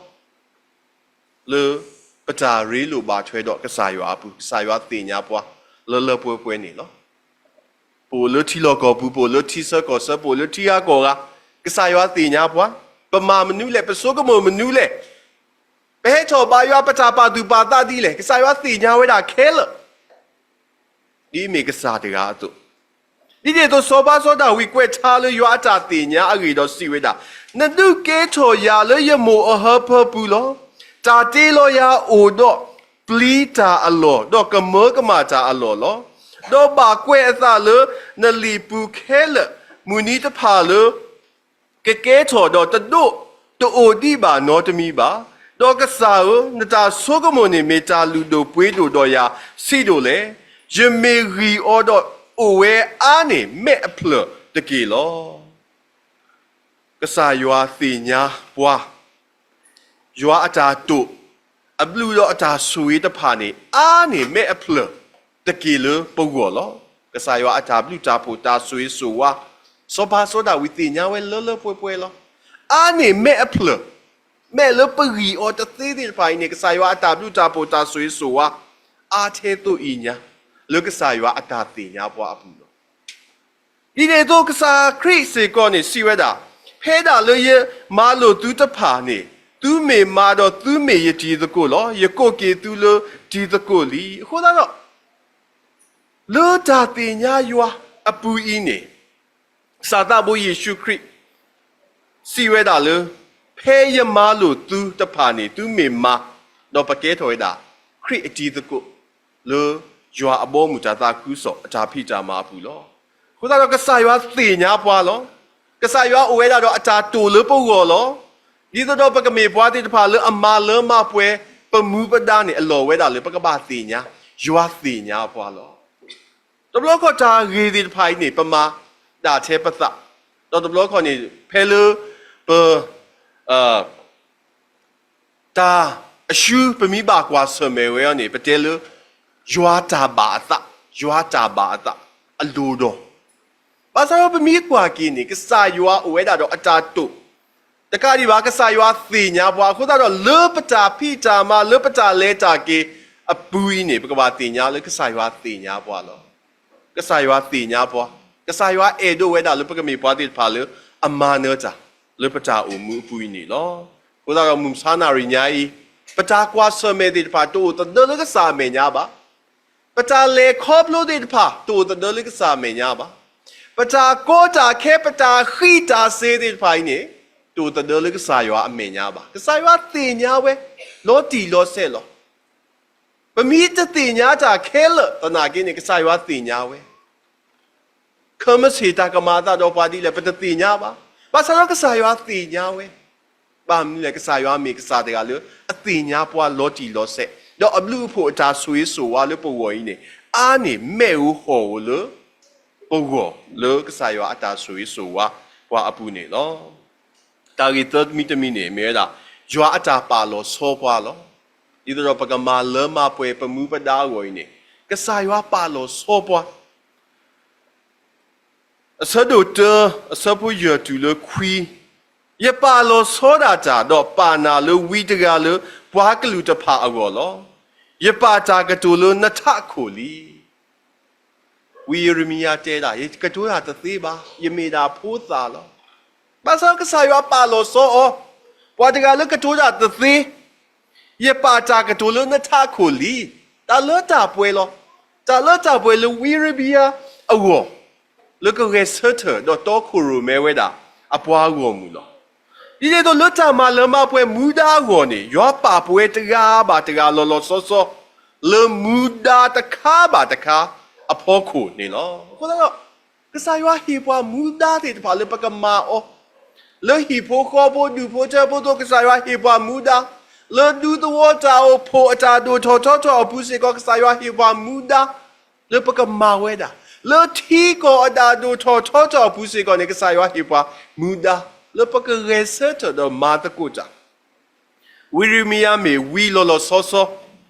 လၢပတၢ်ရ့လိာ်ဘၣ်ထွဲဒီးကစၢ်ယွၤအပူၤ, ကစၢ်ယွၤသ့ၣ်ညါပှၤလၢလၢပှဲၤပှဲၤန့ၣ်လီၤ. ပအိၣ်လၢထံလီၢ်ကီၢ်ပူၤ, ပအိၣ်လၢထံဆၢကီၢ်ဆၢ, ပအိၣ်လၢထံဂၤကီၢ်ဂၤ, ကစၢ်ယွၤသ့ၣ်ညါပှၤ, ပမၤမနုၤလဲၣ်, ပဆိကမိၣ်မနုၤလဲၣ်, ပဟဲထီၣ်ဘါယွၤ ပတၢ်ပာ်သူၣ်ပာ်သးဒ်လဲၣ်, ကစၢ်ယွၤသ့ၣ်ညါဝဲဒၣ်ခဲလၢာ်, ဒ်အမ့ၢ်ကစၢ်တဂၤအသိး. ဒ်န့ၣ်အသိး စီၤပၤစီၤဒၤဝံး ကွဲးထါလၢယွၤအတၢ်သ့ၣ်ညါအဂ့ၢ်ဒီးစံးဝဲဒၣ်, နဒုးကဲထီၣ်ယၤလၢယမိၢ်အဟၢဖၢပူၤလီၤ. တၢ်တ့လီၤယၤအိၣ်ဒီးပျံၤတၢ်အလီၢ်, ဒီးကမၢကမၣ်တၢ်အလီၢ်လီၤ. ဒီးဘၣ်ကွဲးအသးလၢနလံာ်ပူၤခဲလၢာ်, မုၢ်နံၤတဖၣ်လၢ ကကဲထီၣ်ဒီးတဒိးတအိၣ်ဒံးဘၣ်နီတမံၤဘၣ်. ဒီးကစၢ်ဧၢ, နတၢ်ဆိကမိၣ်န့ၣ်မ့ၢ်တၢ်လုၢ်ဒိၣ်ပှ့ၤဒိၣ်ဒီးယၤဆံးဒိၣ်လဲၣ်. ယမ့ၢ်ဂံၢ်အီၤဒီးအိၣ်ဝဲအါန့ၢ်မဲးအဖျၢၣ်တက့ၢ်လီၤ. ကစၢ်ယွၤသ့ၣ်ညါပှၤ, ယွၤအတၢ်တိာ်, အဘျုးဒီးအတၢ်ဆိၣ်ဂ့ၤတဖၣ်န့ၣ် အါန့ၢ်မဲးအဖျၢၣ်တက့ၢ်လၢပဂီၢ်လီၤ. ကစၢ်ယွၤအတၢ်ဘျုးတၢ်ဖှိၣ်တၢ်ဆိၣ်ဂ့ၤဆိၣ်ဝါ, စီၤပၤစီၤဒၤဝံးသ့ၣ်ညါဝဲလၢလၢပှဲၤပှဲၤလီၤ. အါန့ၢ်မဲးအဖျၢၣ်, မဲးလၢပဂံၢ်အီၤတသ့သ့ၣ်တဖၣ်အံၤန့ၣ် ကစၢ်ယွၤအတၢ်ဘျုးတၢ်ဖှိၣ်တၢ်ဆိၣ်ဂ့ၤဆိၣ်ဝါ အါထဲသိးအံၤညါ လၢကစၢ်ယွၤအတၢ်သ့ၣ်ညါပှၤအပူၤလီၤ. ဒ်န့ၣ်အသိးကစၢ်ခရံာ်စ့ၢ်ကီးန့ၣ်စံးဝဲဒၣ်, ဖဲဒၣ်လၢယမၤလိာ်သုတဖၣ်န့ၣ် သုမ့ၢ်မါဒီးသုမ့ၢ်ယတံၤသကိးလီၤ. ယကိးက့ၤသုလၢတံၤသကိးလံ. အဃိသတးဒီး လၢတၢ်သ့ၣ်ညါယွၤအပူၤအံၤန့ၣ် ကစၢ်သးဘိယ့ၣ်ၡူးခရံာ် စံးဝဲဒၣ်လၢ ဖဲယမၤလိာ်သုတဖၣ်န့ၣ် သုမ့ၢ်မါ, ဒီးပကဲထီၣ်ဝဲဒၣ် ခရံာ်အတံၤသကိး လၢယွၤအဘီအမုၢ်တၢ်သးခုကစီၣ်အတၢ်ဖံးတၢ်မၤအပူၤလီၤ. အဃိသတးဒီးကစၢ်ယွၤသ့ၣ်ညါပှၤလီၤ. ကစၢ်ယွၤအိၣ်ဝဲဒၣ်ဒီးအတၢ်တိာ်လၢပဂီၢ်လီၤ. ဒ်သိးဒီးပကမ့ၢ်ပှၤသ့ၣ်တဖၣ်လၢအမၤလၢမၤပှဲၤ ပမူပဒါန့ၣ် အလီၢ်ဝဲဒၣ်လၢပကဘၣ်သ့ၣ်ညါ ယွၤသ့ၣ်ညါပှၤလီၤ. တဘျီခီၣ်တၢ်ဂ့ၢ်သ့ၣ်တဖၣ်အံၤန့ၣ် ပမၤဒၣ်ထဲပသး, ဒီးတဘျီခီၣ်န့ၣ် ဖဲလၢပ တၢ်အရှုံး ပမ့ၢ်ဘၣ်ကွၢ်ဆၢၣ်မဲာ်ဝဲအီၤန့ၣ် ပတဲလၢ ယွၤတၢ်ဘၣ်အသး, ယွၤတၢ်ဘၣ်အသး အလိၤဒီး, ဘၣ်ဆၣ်ဒီးပမ့ၢ်ကွၢ်က့ၤန့ၣ် ကစၢ်ယွၤအိၣ်ဝဲဒၣ်ဒီးအတၢ်တိာ်, တကးဒံးဘၣ် ကစၢ်ယွၤသ့ၣ်ညါပှၤ. အဃိသတးဒီး လၢပတၢ်ဖံးတၢ်မၤ လၢပတၢ်လဲၤတၢ်က့ၤအပူၤအံၤန့ၣ် ပကဘၣ်သ့ၣ်ညါလၢကစၢ်ယွၤသ့ၣ်ညါပှၤလီၤ. ကစၢ်ယွၤသ့ၣ်ညါပှၤ, ကစၢ်ယွၤအဲၣ်ဒိးဝဲဒၣ်လၢပကမ့ၢ်ပှၤသ့ၣ်တဖၣ်လၢအမၤနၢၤတၢ် လၢပတၢ်အိၣ်မူအပူၤအံၤန့ၣ်လီၤ. အဃိသတးဒီးမုၢ်မဆါနၣ်ရံၣ်ညါအံၤ, ပတၢ်ကွၢ်ဆၢၣ်မဲာ်သ့ၣ်တဖၣ် တအိၣ်သဒၢလၢကစၢ်အမဲာ်ညါဘၣ်. ပတၢ်လဲၤခီဖျိသ့ၣ်တဖၣ် တအိၣ်သဒၢလၢကစၢ်အမဲာ်ညါဘၣ်. ပတၢ်ကီတၢ်ခဲ ပတၢ်ဃံတၢ်စ့ၤသ့ၣ်တဖၣ်အံၤန့ၣ် တအိၣ်သဒၢလၢကစၢ်ယွၤအမဲာ်ညါဘၣ်. ကစၢ်ယွၤသ့ၣ်ညါဝဲ လီၤတံၢ်လီၤဆဲးလီၤ. ပမ့ၢ်တသ့ၣ်ညါတၢ်ခဲလၢာ်သနာ်က့န့ၣ် ကစၢ်ယွၤသ့ၣ်ညါဝဲ ခၢမဆ့ၣ်တၢ်ကမၤအသးဒီးပှၤဒ်လဲၣ် ပတသ့ၣ်ညါဘၣ်. ဘၣ်ဆၣ်ဒီးကစၢ်ယွၤသ့ၣ်ညါဝဲ. ဘၣ်မနုၤလဲၣ်, ကစၢ်ယွၤမ့ၢ်ကစၢ်တဂၤလၢအသ့ၣ်ညါပှၤလီၤတံၢ်လီၤဆဲး, ဒီးအဘျုးအဖှိၣ်အတၢ်ဆိၣ်ဂ့ၤဆိၣ်ဝါလၢပဂီၢ်အံၤန့ၣ် အါန့ၢ်မဲးဧိၤဟီၣ်ဧိၤလၢပဂီၢ် လၢကစၢ်ယွၤအတၢ်ဆိၣ်ဂ့ၤဆိၣ်ဝါပှၤအပူၤန့ၣ်လီၤ. တၢ်ဂ့ၢ်သၢမံၤတမံၤန့ၣ် မ့ၢ်ဝဲဒၣ် ယွၤအတၢ်ပာ်လီၤဆီပှၤလီၤ. ဒ်သိးဒီးပကမၤလၢမၤပှဲၤပမူပဒါအဂီၢ်အံၤန့ၣ် ကစၢ်ယွၤပာ်လီၤဆီပှၤ အဆၢဒိၣ်တၢ အဆၢဖိယဲၢ်တုၤလၢခွံ, ယပာ်လီၤဆီဒၣ်တၢ် ဒီးပာ်နၤလၢဝံတဂၤလၢပှၤကလုာ်တဖၣ်အဂီၢ်လီၤ. ယပာ်တၢ်ကတိၤလၢနထးခိၣ်လံ. ဝံယံးရမံယၤတဲဒၣ် ယကတိၤတၢ်တသ့ဘၣ်, ယမ့ၢ်ဒၣ်ဖိသၣ်လီၤ. ဘၣ်ဆၣ်ကစၢ်ယွၤပာ်လီၤဆီအီၤ, ပှၤတဂၤလၢကတိၤတၢ်တသ့ ယပာ်တၢ်ကတိၤလၢနထးခိၣ်လံ. တၢ်လၢတၢ်ပှဲၤလီၤ. တၢ်လၢတၢ်ပှဲၤလၢဝံယံးရမံယၤအဂီၢ်, လၢကဂဲၤဆၢထၢၣ်ဒီးတီခိၣ်ရိၣ်မဲဝဲဒၣ်အပှၤဂီၢ်မုၢ်လီၤ. ဒ်န့ၣ်အသိးလၢတၢ်မၤလၢမၤပှဲၤမူဒါအဂီၢ်န့ၣ် ယွၤပာ်ပဝဲတဂၤဘၣ်တဂၤလီၤလီၤဆီဆီ လၢမူဒါတခါဘၣ်တခါအဖီခိၣ်န့ၣ်လီၤ. အဃိသတးဒီး ကစၢ်ယွၤဟ့ၣ်ပှၤမူဒါသ့ၣ်တဖၣ်လၢပကမၤအီၤ, လၢဟံၣ်ဖိဃီဖိဒူၣ်ဖိထၢဖိအသိး ကစၢ်ယွၤဟ့ၣ်ပှၤမူဒါ, လၢဒူသဝီတၢ်အိၣ်ဖှိၣ်အတၢ်ဒိၣ်ထီၣ်ထီထီၣ်အပူၤစ့ၢ်ကီး ကစၢ်ယွၤဟ့ၣ်ပှၤမူဒါ, လၢပကမၤဝဲဒၣ်, လၢထံကီၢ်အတၢ်ဒိၣ်ထီၣ်ထီထီၣ်အပူၤစ့ၢ်ကီးန့ၣ် ကစၢ်ယွၤဟ့ၣ်ပှၤမူဒါ, လၢပကဂဲၤဆၢထၢၣ်ဒီးမၤသကိးတၢ် ဝံယံးရမံယၤမ့ၢ်ဝံလီၤလီၤဆီဆီ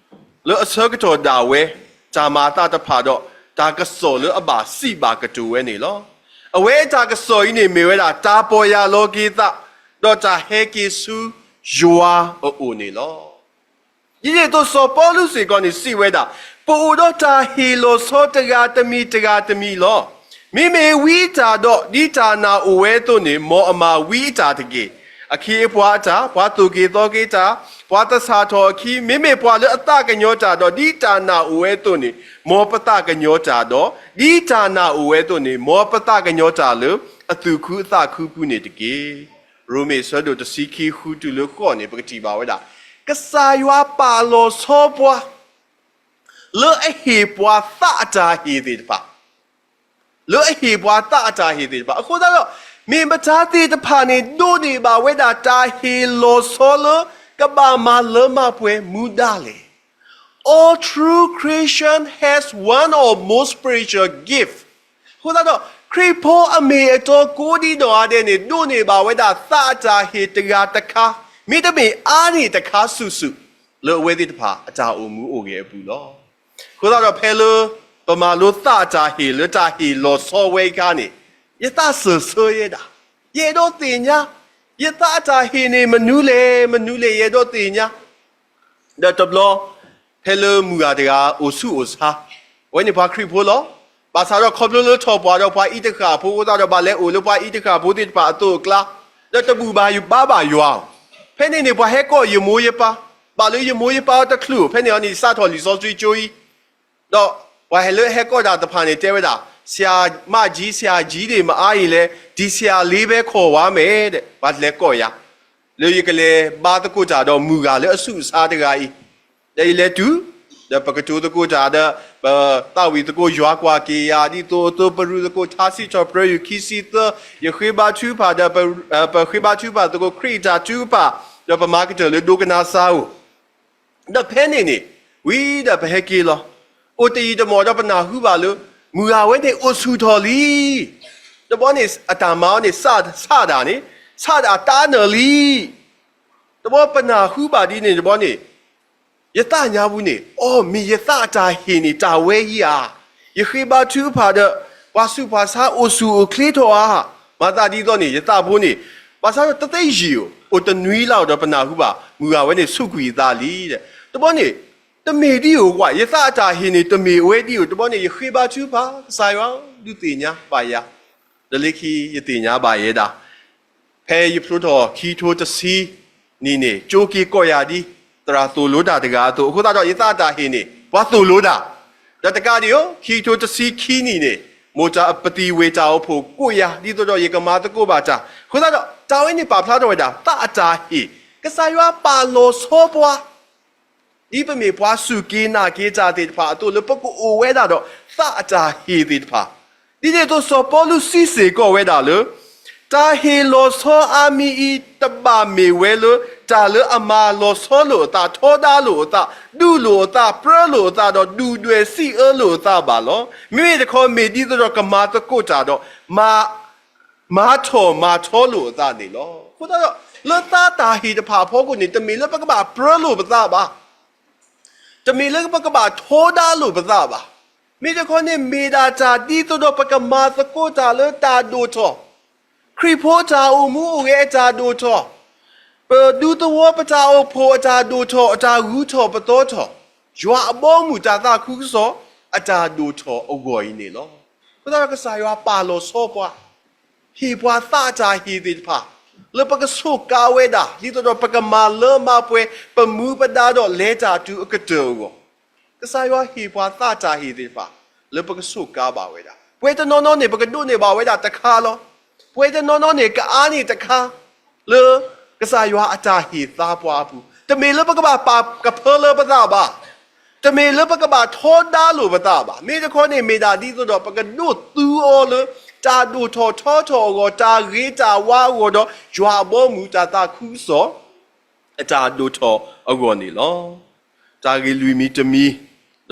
လၢအဆၢကတီၢ်ဒၣ်ဝဲ တၢ်မၤအသးတဖၣ်ဒီး တၢ်ကစီၣ်လၢအဘၣ်စံးဘၣ်ကတိၤဝဲန့ၣ်လီၤ. အဝဲအတၢ်ကစီၣ်အံၤန့ၣ် မ့ၢ်ဝဲဒၣ်တၢ်ပီၢ်ယၢ်လီၤက့ၤသး ဒီးတၢ်ဟဲက့ၤဆူယွၤအအိၣ်န့ၣ်လီၤ. ဒ်န့ၣ်အသိးစီၤပီလူးစ့ၢ်ကီးန့ၣ်စံးဝဲဒၣ်, ပအိၣ်ဒီးတၢ်ဟ့ၣ်လီၤဆီတဂၤတမံၤတဂၤတမံၤလီၤ. မ့မ့ၢ်ဝံအတၢ်ဒီး ဒ်တၢ်နာ်အိၣ်ဝဲအသိးန့ၣ် မ်အမၤဝံအတၢ်တက့ၢ်. အခ့အပှၤအတၢ်, ပှၤသိၣ်က့ၤသီက့ၤတၢ်, ပှၤသဆၣ်ထီၣ်အခံ, မ့မ့ၢ်ပှၤလၢအသးကညီၤတၢ်ဒီး ဒ်တၢ်နာ်အိၣ်ဝဲအသိးန့ၣ် မ်ပသးကညီၤတၢ်ဒီး ဒ်တၢ်နာ်အိၣ်ဝဲအသိးန့ၣ် မ်ပသးကညီၤတၢ်လၢအသူၣ်ခုသးခုပူၤန့ၣ်တက့ၢ်. ရိမ့ၤအဆၢဒိၣ်တဆံခံ ဃုတုၤလၢဃိးန့ၣ် ပကထံၣ်ဘၣ်ဝဲဒၣ် ကစၢ်ယွၤပာ်လီၤဆီပှၤ လၢအဟ့ၣ်ပှၤသးအတၢ်ဟ့ၣ်သ့ၣ်တဖၣ်, လၢအဟ့ၣ်ပှၤသးအတၢ်ဟ့ၣ်သ့ၣ်တဖၣ်. အဃိသတးဒီး မ့ၢ်မတၤသ့ၣ်တဖၣ်န့ၣ် ဒိးန့ၢ်ဘၣ်ဝဲဒၣ်တၢ်ဟ့ၣ်လီၤဆီလၢ ကဘၣ်မၤလၢမၤပှဲၤမူဒါလဲၣ်. All true Christian has one or more spiritual gift. အဃိသတးဒီး ခရံာ်ဖိအမ့ၢ်အတီကိးဒံနီၢ်ဂၤဒဲးန့ၣ် ဒိးန့ၢ်ဘၣ်ဝဲဒၣ်သးအတၢ်ဟ့ၣ်တဂၤတခါ, မ့တမ့ၢ်အါန့ၢ်တခါစုာ်စုာ် လၢအဝဲသ့ၣ်တဖၣ်အတၢ်အိၣ်မူအိၣ်ဂဲၤအပူၤလီၤ. အဃိသတးဒီး ဖဲလၢပမၤလိသးအတၢ်ဟ့ၣ်လၢတၢ်ဟ့ၣ်လီၤဆီဝဲအခါန့ၣ်, ယသးစၢၢ်ဆၢယဲဒၣ်, ယအဲၣ်ဒိးသ့ၣ်ညါ, ယသးအတၢ်ဟ့ၣ်န့ၣ်မနုၤလဲၣ်, မနုၤလဲၣ် ယအဲၣ်ဒိးသ့ၣ်ညါ. ဒီးတဘျီ ဖဲလၢမုၢ်ဂၤတဂၤအိၣ်ဆူၣ်အိၣ်ဆါ, အဝဲန့ၣ်ပှၤခရံာ်ဖိလီၤ. ဘၣ်ဆၣ်ဒီးခီဖျိလၢထီၣ်ပှၢ်ဒီးပှၤအံးတဃၣ်ဖိအဃိသတးဒီး ဘၣ်လဲၤအိၣ်လၢပှၤအံးတဃၣ်ဖိသ့ၣ်တဖၣ်အသိးအကျါ, ဒီးတဘူၣ်ဘၣ်ဘါဘၣ်ယွၤဧိၤ. ဖဲန့ၣ်န့ၣ် ပှၤဟဲကိးယမိၢ်ယပၢ်, ဘၣ်လၢယမိၢ်ယပၢ်အတချုးဧိၤ, ဖဲန့ၣ်အီၤန့ၣ် ယစးထီၣ်လံာ်စီဆှံကၠိအံၤ ဒီးပှၤဟဲလၢဟဲကိးတၢ်တဖၣ်န့ၣ် တဲဝဲဒၣ်, ဆရာမကြီး, ဆရာကြီးတွေမအားရင်လည်း ဒီဆရာလေးပဲခေါ်ပါမယ်တဲ့, ပှၤလဲၤကိးယၤ, လၢယကလဲၤဘါသကိးတၢ်ဒီးမုၢ်ဂၤလၢအဆူၣ်အဆါတဂၤအံၤ, ဒီးယလဲၤတုၤ, ဒီးပကတိၤသကိးတၢ်ဒီး ပသးဝံၣ်သကိးယွၤကွၢ်က့ၤယၤ, ဒ်သိးအသိးပရူးသကိးထါစံးထီၣ်ပတြၢၤယုၢ်ခံဆံသၢ, ယဃ့ဘါထုကဖၣ်ဒီး ပဃ့ဘါထုကဖၣ်သကိးခရံာ်အတၢ်ထုကဖၣ်, ဒီးပမၤကတၢၢ်လၢဒိကနၣ်စၢ်ဧိၤ ဒီးဖဲန့ၣ်န့ၣ်, ဝံၤဒီးပဟဲက့ၤလီၤ. အိၣ်တယံာ်တမီၢ်ဒီးပနၢ်ဟူဘၣ်လၢ မုၢ်ဂၤဝဲန့ၣ်အိၣ်ဆူၣ်ထီၣ်လံ. တဘျီန့ၣ်အတၢ်မၤအီၤန့ၣ် ဆးဒၣ်န့ၣ်, ဆးဒၣ်တၢ်နၢၤလံ. တဘျီပနၢ်ဟူဘၣ်ဒ်န့ၣ်တဘျီန့ၣ်, ယသးညါပူၤန့ၣ်, အိ, မ့ၢ်ယသးအတၢ်ဟ့ၣ်န့ၣ် တၢ်ဝဲအံၤဧါ. ယဃ့ဘါထုကဖၣ်ဒီး ပှၤဆူးပှၤဆါအိၣ်ဆူၣ်အိၣ်ချ့ထီၣ်ဧါ. မၤသးဒ်သိးန့ၣ် ယသးဖိန့ၣ်, ဘၣ်ဆၣ်ဒီးတသ့ယံာ်ဧိၤ, အိၣ်တနွံလၢ်ဒီးပနၢ်ဟူဘၣ် မုၢ်ဂၤဝဲန့ၣ်ဆူးကွံာ်အသးလံ. တဘျီန့ၣ်, တမ့ၢ်ဒ်အံၤဧိၤ, ယသးအတၢ်ဟ့ၣ်န့ၣ် တမ့ၢ်အဝဲဒ်အံၤဧိၤ. တဘျီန့ၣ် ယဃ့ဘါထုကဖၣ်, ကစၢ်ယွၤ, ဒုးသ့ၣ်ညါဘၣ်ယၤ, ဒီးလၢခံယသ့ၣ်ညါဘၣ်ယဲဒၣ် ဖဲယဖျိထီၣ်ခံကထိတဆံနံၣ်န့ၣ် ကၠိက့ၤကိးယၤဒ် သရၣ်သိၣ်လိတၢ်တဂၤအသိး, အဃိသတးဒီးယသးအတၢ်ဟ့ၣ်န့ၣ် ပှၤသိၣ်လိတၢ်, ဒီးတကးဒံးဧိၤ ခံကထိတဆံခံနံၣ်န့ၣ် မိၢ်တၢ်ပသံၣ်ဝ့ၢ်တၢ်အိၣ်ဖှိၣ်ကိးယၤ ဒ်သိးဒီးယကမၤသကိးဘၣ်တၢ်. အဃိသတးဒီး တၢ်ဝဲန့ၣ်ပာ်ဖျါထီၣ်ဝဲဒၣ် သးအတၢ်ဟ့ၣ်, ကစၢ်ယွၤပာ်လီၤဆီပှၤ ဒ်ပမ့ၢ်ပှၤစူၢ်က့ၤနာ်က့ၤတၢ်သ့ၣ်တဖၣ်အသိး လၢပကအိၣ်ဝဲဒၣ်ဒီး သးအတၢ်ဟ့ၣ်သ့ၣ်တဖၣ်, ဒ်န့ၣ်အသိး စီၤပီလူးစံးစ့ၢ်ကီးဝဲဒၣ်လၢ တၢ်ဟ့ၣ်လီၤဆီအါမံၤအံၤ တဘၣ်မ့ၢ်ဝဲလၢ တၢ်လၢအမၤလီၤဆီလိာ်အသး, ထီဒါလိာ်အသး, ဒူၣ်လိာ်အသး, ပြၢလိာ်အသး, ဒီးဒုၣ်ဒွဲၣ်စံးအၢလိာ်အသးဘၣ်လီၤ. မ့မ့ၢ်တခီ မ့ၢ်ဒ်သိးဒီးကမၤသကိးတၢ်ဒီး မၤ မၤထီၣ်မၤထီလိာ်အသးန့ၣ်လီၤ. အဃိသတးဒီး လၢသးတၢ်ဟ့ၣ်တဖၣ်အဖီခိၣ်န့ၣ် တမ့ၢ်လၢပကဘၣ်ပြၢလိာ်ပသးဘၣ်. တမ့ၢ်လၢပကဘၣ်ထီဒါလိာ်ပသးဘၣ်. မ့ၢ်တခီန့ၣ် မ့ၢ်ဒၣ်တၢ်ဒ်သိးဒီးပကမၤသကိးတၢ်လၢတၢ်ဒိၣ်ထီၣ်, ခရံာ်ဖိတၢ်အိၣ်မူအိၣ်ဂဲၤအတၢ်ဒိၣ်ထီၣ်, ပဒူသဝီပတၢ်အိၣ်ဖှိၣ်အတၢ်ဒိၣ်ထီၣ်, အတၢ်ဂုၤထီၣ်ပသီထီၣ်, ယွၤအဘီအမုၢ်တၢ်သးခုကစီၣ် အတၢ်ဒိၣ်ထီၣ်အဂီၢ်အံၤန့ၣ်လီၤ. အဃိသတးဒီးကစၢ်ယွၤပာ်လီၤဆီပှၤ ဟ့ၣ်ပှၤသးအတၢ်ဟ့ၣ်သ့ၣ်တဖၣ် လၢပကဆိးကါဝဲဒၣ် ဒ်သိးဒီးပကမၤလၢမၤပှဲၤ ပမူပဒါဒီးလဲၤတၢ်တုၤအကတၢၢ်အဂီၢ်, ကစၢ်ယွၤဟ့ၣ်ပှၤသးတၢ်ဟ့ၣ်သ့ၣ်တဖၣ် လၢပကဆိးကါဘၣ်ဝဲဒၣ်. ပှဲၤတနီၤနီၤန့ၣ် ပကဒိးန့ၢ်ဘၣ်ဝဲဒၣ်တခါလီၤ. ပှဲၤတနီၤနီၤန့ၣ် ကအါန့ၢ်တခါ လၢကစၢ်ယွၤအတၢ်ဟ့ၣ်သါပှၤအပူၤ, တမ့ၢ်လၢပကဘၣ်ပာ်ကဖၢလၢပသးဘၣ်. တမ့ၢ်လၢပကဘၣ်ထီဒါလိာ်ပသးဘၣ်. မ့ၢ်တခီန့ၣ် မ့ၢ်ဒၣ်ဒ်သိးဒီး ပကဒိးသူအီၤလၢ တၢ်ဒိၣ်ထီၣ်ထီထီၣ်အဂီၢ်, တၢ်ဂ့ၤတၢ်ဝါအဂီၢ်ဒီး ယွၤအဘီအမုၢ်တၢ်သးခုကစီၣ် အတၢ်ဒိၣ်ထီၣ်အဂီၢ်န့ၣ်လီၤ. တၢ်ဂ့ၢ်လွံၢ်မံၤတမံၤ, ဒီး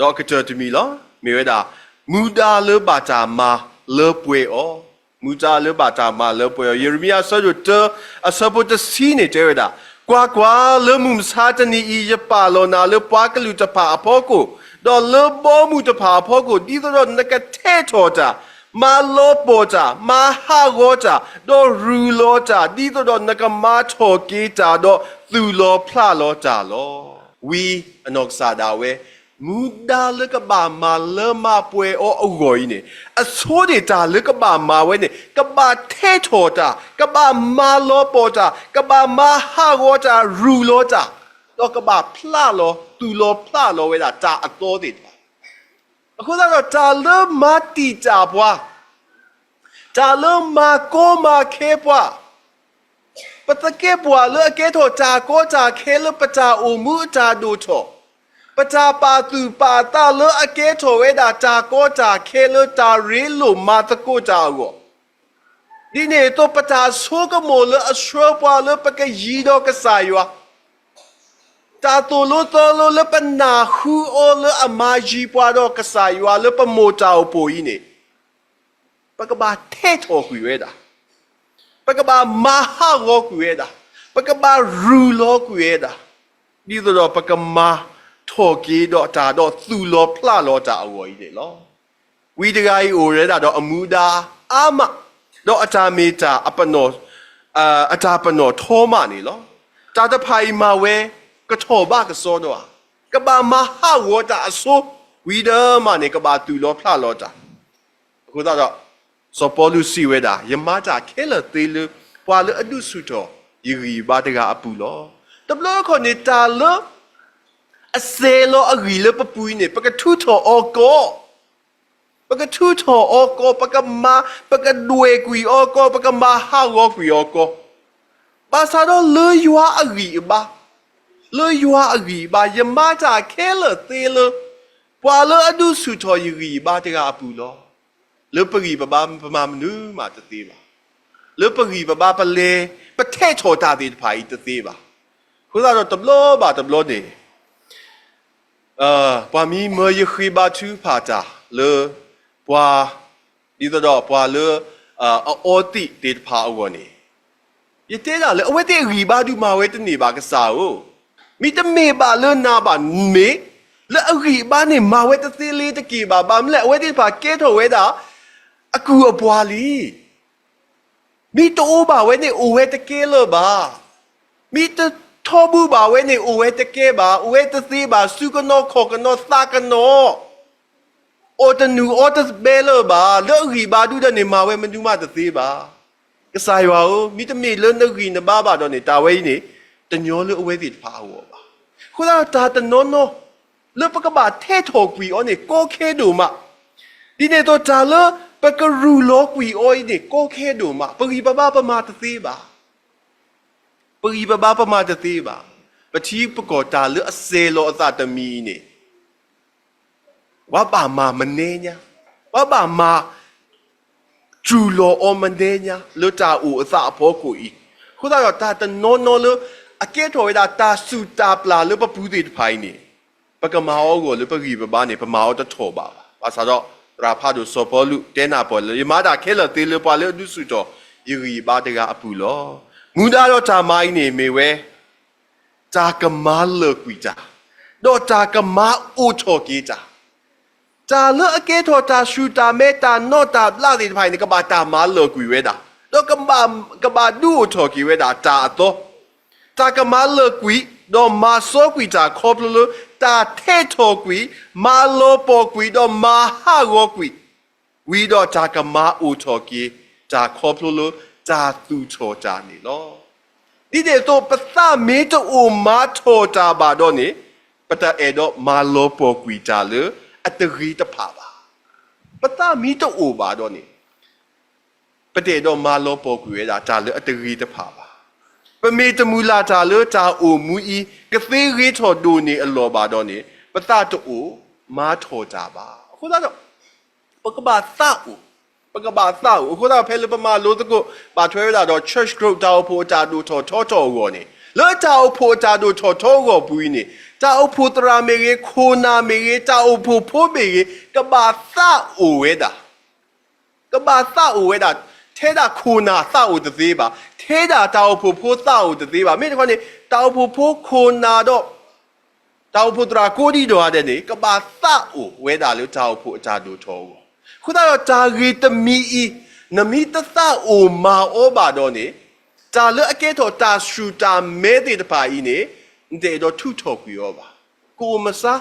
အကတၢၢ်တမံၤလီၤ. မ့ၢ်ဝဲဒၣ် မူဒါလၢဘၣ်တၢ်မၤလၢပှဲၤအီၤ, မူဒါလၢဘၣ်တၢ်မၤလၢပှဲၤအီၤ. ယံးရမံယၤအဆၢဒိၣ်တၢ အဆၢဖိတဆံန့ၣ်တဲဝဲဒၣ်, ကွၢ်ကွၢ်, လၢမုၢ်မဆါတနံၤအံၤ ယပာ်လီၤနၤလၢပှၤကလုာ်တဖၣ်အဖီခိၣ်, ဒီးလၢဘီမုၢ်တဖၣ်အဖီခိၣ်, ဒ်သိးဒီးနကထဲးထီၣ်တၢ်, မၤလီၤပှီၢ်တၢ်, မၤဟးဂီၤတၢ်, ဒီးရူၢ်လီၤတၢ်, ဒ်သိးဒီးနကမၤထီၣ်က့ၤတၢ်, ဒီးသူၣ်လီၤဖျးလီၤတၢ်လီၤ. ဝံအနီၢ်ကစၢ်ဒၣ်ဝဲ မူဒါလၢကဘၣ်မၤလၢမၤပှဲၤအီၤအဂီၢ်အံၤန့ၣ်, အဆိန့ၣ်တၢ်လၢကဘၣ်မၤဝဲန့ၣ် ကဘၣ်ထဲးထီၣ်တၢ်, ကဘၣ်မၤလီၤပှီၢ်တၢ်, ကဘၣ်မၤဟးဂီၤတၢ်, ရူၢ်လီၤတၢ်. ဒီးကဘၣ်ဖျးလီၤ, သူၣ်လီၤဖျးလီၤဝဲဒၣ်တၢ်အသီသ့ၣ်တဖၣ်. အဃိသတးဒီး တၢ်လၢမၤတံာ်တာ်ပှၤ, တၢ်လၢမၤကီမၤခဲပှၤ, ပသကဲပှၤလၢအကဲထီၣ်တၢ်ကီတၢ်ခဲလၢပတၢ်အိၣ်မူအတၢ်ဒိၣ်ထီၣ်, ပတၢ်ပာ်သူၣ်ပာ်သးလၢအကဲထီၣ်ဝဲဒၣ်တၢ်ကီတၢ်ခဲလၢတၢ်ရ့လိာ်မၤသကိးတၢ်အဂီၢ်, ဒ်န့ၣ်အသိး ပတၢ်ဆိကမိၣ်လၢအဆှၢပှၤလၢပကယံၤဒီးကစၢ်ယွၤ, တၢ်သိၣ်လိသီလိလၢပနၢ်ဟူအီၤလၢအမၤယံၤပှၤဒီးကစၢ်ယွၤလၢပမိၢ်တၢ်အိၣ်ဖှိၣ်အံၤန့ၣ်, ပကဘၣ်ထဲးထီၣ်ကွံာ်ဝဲဒၣ်, ပကဘၣ်မၤဟးဂီၤကွံာ်ဝဲဒၣ်, ပကဘၣ်ရူၢ်လီၤကွံာ်ဝဲဒၣ်, ဒ်သိးဒီးပကမၤထီၣ်က့ၤဒီးတၢ်ဒီးသူၣ်လီၤဖျးလီၤတၢ်အဂီၢ်အံၤန့ၣ်လီၤ. ဝံတဂၤအံၤအိၣ်ဝဲဒၣ်ဒီးအမူဒါအါမး, ဒီးအတၢ်မ့ၢ်တၢ်အပနီၣ်, အတၢ်ပနီၣ်ထီမးန့ၣ်လီၤ. တၢ်တဖၣ်အံၤမၤဝဲကထီၣ်ဘးကစီဒီဧါ, ကဘၣ်မၤဟးဂီၤတၢ်အဆိ, ဝံၤဒီးမးန့ၣ် ကဘၣ်သူၣ်လီၤဖျးလီၤတၢ်. အဃိသတးဒီး စီၤပီလူးစံးဝဲဒၣ်, ယမၤတၢ်ခဲလၢာ်သ့လၢ ပှၤလၢအဒုးဆူၣ်ထီၣ်ယဂံၢ်ယဘါတဂၤအပူၤလီၤ. တဘျီတခီၣ်န့ၣ် တၢ်လၢ အစဲၤလီၤအဂံၢ်လၢပပူၤအံၤန့ၣ် ပကထုးထီၣ်အီၤကီး, ပကထုးထီၣ်အီၤကီး, ပကမၤ, ပကဒွဲၣ်ကွံာ်အီၤကီး, ပကမၤဟးဂီၤကွံာ်အီၤကီး, ဘၣ်ဆၣ်ဒီးလၢယွၤအဂံၢ်အဘါ, လၢယွၤအဂံၢ်အဘါ ယမၤတၢ်ခဲလၢာ်သ့လၢ ပှၤလၢအဒုးဆူၣ်ထီၣ်ယဂံၢ်ယဘါတဂၤအပူၤလီၤ. လၢပဂံၢ်ပဘါပမၤမနုၤမးတသ့ဘၣ်. လၢပဂံၢ်ပဘါပလဲၤပထဲးထီၣ်တၢ်သ့ၣ်တဖၣ်အံၤတသ့ဘၣ်. အဃိသတးဒီးတဘျီဘၣ်တဘျီန့ၣ် ပှၤမ့ၢ်မၢယဃ့ဘါထုကဖၣ်တၢ်လၢ ပှၤ ဒ်သိးဒီးပှၤလၢ အအီသံးသ့ၣ်တဖၣ်အဂီၢ်န့ၣ် ယတဲဒၣ်လၢအဝဲသ့ၣ်အဂံၢ်ဘါဒုးမၤဝဲတန့ၢ်ဘၣ်ကစၢ်ဧၢ. မ့တမ့ၢ်ဘၣ်လၢနၤဘၣ်မ့ၢ် လၢအဂံၢ်အဘါန့ၣ်မၤဝဲတသ့လ့ၤတက့ၢ်ဘၣ်. ဘၣ်မနုၤလဲၣ် အဝဲသ့ၣ်တဖၣ်ကဲထီၣ်ဝဲဒၣ် အကုၢ်အပှၤလံ. မ့ၢ်တအိၣ်ဘၣ်ဝဲန့ၣ် အိၣ်ဝဲတကဲလၢၤဘၣ်. မ့ၢ်တထီဘိဘၣ်ဝဲန့ၣ် အိၣ်ဝဲတကဲဘၣ်, အိၣ်ဝဲတသ့ဘၣ်, စူၢ်ကနီၤခီၣ်ကနီၤသးကနီၤ, အီၣ်တနုာ်အီတဘဲလၢၤဘၣ်, လၢအဂံၢ်ဘါဒုဒီးန့ၣ် မၤဝဲမနုၤမးတသ့ဘၣ်. ကစၢ်ယွၤဧၢ, မ့တမ့ၢ်လၢနဂံၢ်နဘါဘၣ်ဒီးန့ၣ် တၢ်ဝဲအံၤန့ၣ် တညီလၢအဝဲသ့ၣ်တဖၣ်အဂီၢ်ဘၣ်. အဃိသတးဒီးတၢ်တနီၤနီၤ လၢပကဘၣ်ထဲးထီၣ်ကွံာ်အီၤန့ၣ် ကီခဲဒိၣ်မး, ဒ်န့ၣ်အသိးတၢ်လၢပကရူၢ်လီၤကွံာ်အီၤအံၤန့ၣ် ကီခဲဒိၣ်မး, ပဂံၢ်ပဘါပမၤတသ့ဘၣ်. ပဂံၢ်ပဘါပမၤတသ့ဘၣ်. ပထံပကီၢ်တၢ်လၢအစဲၤလီၤအသးတမံၤအံၤန့ၣ် ပှၤဘၣ်မၤမနုၤညါ, ပှၤဘၣ်မၤ တူၢ်လိာ်အီၤမနုၤညါ လၢတၢ်အိၣ်အသးအဖီခိၣ်အံၤ. အဃိသတးဒီးတၢ်တနီၤနီၤလၢ အကဲထီၣ်ဝဲဒၣ်တၢ်စူၢ်တၢ်ပျၢ်လၢပပူၤသ့ၣ်တဖၣ်အံၤန့ၣ် ပကမၤအီၤအဂီၢ်လၢပဂံၢ်ပဘါန့ၣ် ပမၤအီၤတထီၣ်ဘးဘၣ်. ဘၣ်ဆၣ်ဒီးသရၣ်ဖးဒိၣ်စီၤပီလူးတဲနၢ်ပၢၢ်လၢ ယမၤတၢ်ခဲလၢာ်သ့လၢပှၤလၢအဒုးဆူၣ်ထီၣ် ယဂံၢ်ယဘါတဂၤအပူၤလီၤ. မူဒါဒီးတၢ်မၤအံၤန့ၣ်မ့ၢ်ဝဲ တၢ်ကမၤလၢာ်ကွံာ်တၢ်, ဒီးတၢ်ကမၤအိၣ်ထီၣ်က့ၤတၢ်. တၢ်လၢအကဲထီၣ်တၢ်ဆူၣ်တၢ်မဲတၢ်နီၣ်တၢ်ဘျးသ့ၣ်တဖၣ်အံၤန့ၣ် ကဘၣ်တၢ်မၤလၢာ်ကွံာ်ဝဲဒၣ်, ဒီးကဘၣ်ဒုးအိၣ်ထီၣ်က့ၤဝဲဒၣ်တၢ်အသီ, တၢ်ကမၤလၢာ်ကွံာ်, ဒီးမၤစီကွံာ်တၢ်ခီဖျိလၢ တၢ်ထဲးထီၣ်ကွံာ်, မၤလီၤပှီၢ်ကွံာ်, ဒီးမၤဟးဂီၤကွံာ် ဝံၤဒီးတၢ်ကမၤအိၣ်ထီၣ်က့ၤ တၢ်ခီဖျိလၢတၢ်သူၣ်ထီၣ်တၢ်န့ၣ်လီၤ. ဒ်န့ၣ်အသိး ပသးမ့ၢ်တအိၣ်မၤထီၣ်တၢ်ဘၣ်ဒီးန့ၣ် ပတအဲၣ်ဒိးမၤလီၤပှီၢ်ကွံာ်တၢ်လၢအတဂ့ၤတဖၣ်ဘၣ်. ပသးမ့ၢ်တအိၣ်ဘၣ်ဒီးန့ၣ် ပတအဲၣ်ဒိးမၤလီၤပှီၢ်ကွံာ်ဝဲဒၣ်တၢ်လၢအတဂ့ၤတဖၣ်ဘၣ်. ပမ့ၢ်တမုၢ်လၢ်တၢ်လၢတၢ်အိၣ်မူအံၤ ကသ့ဂ့ၤထီၣ်ဒိၣ်န့ၢ်အလီၢ်ဘၣ်ဒီးန့ၣ် ပသးတအိၣ်မၤထီၣ်တၢ်ဘၣ်. အဃိသတးဒီး ပကဘၣ်သးအိၣ်, ပကဘၣ်သးအိၣ်. အဃိသတးဒီးဖဲလၢပမၤလိသကိး ဘၣ်ထွဲဝဲဒၣ်ဒီး church growth တၢ်အိၣ်ဖှိၣ်အတၢ်ဒိၣ်ထီၣ်ထီထီၣ်အဂီၢ်န့ၣ် လၢတၢ်အိၣ်ဖှိၣ်အတၢ်ဒိၣ်ထီၣ်ထီအဂီၢ်ပူၤအံၤန့ၣ် တၢ်အိၣ်ဖှိၣ်သရၣ်မ့ၢ်ဂ့ၤ, ခိၣ်နၢ်မ့ၢ်ဂ့ၤ, တၢ်အိၣ်ဖှိၣ်ဖိမ့ၢ်ဂ့ၤ, ကဘၣ်သးအိၣ်ဝဲဒၣ် ကဘၣ်သးအိၣ်ဝဲဒၣ်, ထဲဒၣ်ခိၣ်နၢ်သးအိၣ်တသ့ဘၣ်, ထဲဒၣ်တၢ်အိၣ်ဖှိၣ်ဖိသးအိၣ်တသ့ဘၣ်. မ့ၢ်တခီန့ၣ် တၢ်အိၣ်ဖှိၣ်ဖိခိၣ်နၢ်ဒီး တၢ်အိၣ်ဖှိၣ်သရၣ်ကိးဒံးဒီးဂၤဒဲးန့ၣ် ကဘၣ်သးအိၣ်ဝဲဒၣ်လၢတၢ်အိၣ်ဖှိၣ်အတၢ်ဒိၣ်ထီၣ်အဂီၢ်. အဃိသတးဒီးတၢ်ဂ့ၢ်တမံၤအံၤ နမ့ၢ်တသးအိၣ်မၤအီၤဘၣ်ဒီးန့ၣ် တၢ်လၢအကဲထီၣ်တၢ်ဆူၣ်တၢ်မဲသ့ၣ်တဖၣ်အံၤန့ၣ် နတအဲၣ်ဒိးထုးထီၣ်ကွံာ်အီၤဘၣ်. ကအိၣ်မဆါ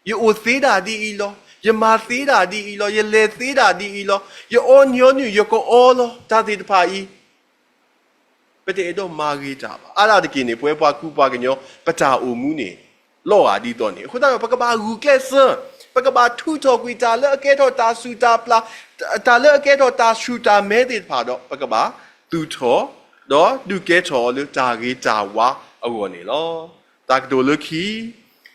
ယအိၣ်သ့ဒၣ်ဒ်အံၤလီၤ. ယမၤသ့ဒၣ်ဒ်အံၤလီၤ. ယလဲၤသ့ဒၣ်ဒ်အံၤလီၤ. ယအီၣ်ညီနုၢ်ယကအီလီၤ. တၢ်သ့ၣ်တဖၣ်အံၤ ပတအဲၣ်ဒိးမၤဂ့ၤတၢ်ဘၣ်. အါဒၣ်တက့ၢ်န့ၣ် ပဝဲပှၤကူပှၤကညီ ပတၢ်အိၣ်မူန့ၣ် လီၤဂာ်ဒ်သိးန့ၣ်. အဃိသတးဒီး ပကဘၣ်ဂုာ်ကျဲးစၢး, ပကဘၣ်ထုးထီၣ်ကွံာ်တၢ်လၢအကဲထီၣ်တၢ်ဆူၣ်တၢ်ပျၢ်, တၢ်လၢအကဲထီၣ်တၢ်ဆူၣ်တၢ်မဲသ့ၣ်တဖၣ်ဒီး ပကဘၣ်သူၣ်ထီၣ်, ဒီးဒုးကဲထီၣ်အီၤလၢတၢ်ဂ့ၤတၢ်ဝါအဂီၢ်န့ၣ်လီၤ. တၢ်ကတိၤလၢခံ,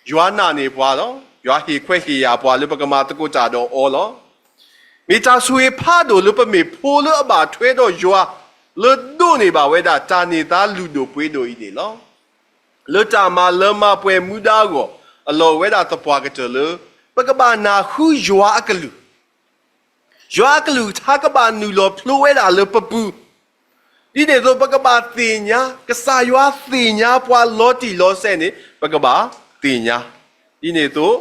ယွၤနာ်န့ၢ်ပှၤလီၤ. ယွၤဟ့ၣ်ခွဲးဟ့ၣ်ယာ်ပှၤလၢပကမၤသကိးတၢ်ဒီးအီၤလီၤ. မ့ၢ်တၢ်ဆိၣ်ဂ့ၤဖးဒိၣ်လၢပမ့ၢ်ဖိလၢအဘၣ်ထွဲဒီးယွၤ, လၢဒိးန့ၢ်ဘၣ်ဝဲဒၣ်တၢ်န့ၢ်သါလုၢ်ဒိၣ်ပှ့ၤဒိၣ်အံၤန့ၣ်လီၤ. လၢတၢ်မၤလၢမၤပှဲၤမူဒါအဂီၢ်, အလီၢ်ဝဲဒၣ်သပှၢ်ကတၢၢ်လၢ ပကဘၣ်နၢ်ဟူယွၤအကလုၢ်, ယွၤအကလုၢ်ကထါကဘၣ်နုာ်လီၤဖျိဝဲဒၣ်လၢပပူၤ, ဒ်န့ၣ်အသိး ပကဘၣ်သ့ၣ်ညါ, ကစၢ်ယွၤသ့ၣ်ညါပှၤလီၤတံၢ်လီၤဆဲးန့ၣ် ပကဘၣ်သ့ၣ်ညါ. ဒ်န့ၣ်အသိး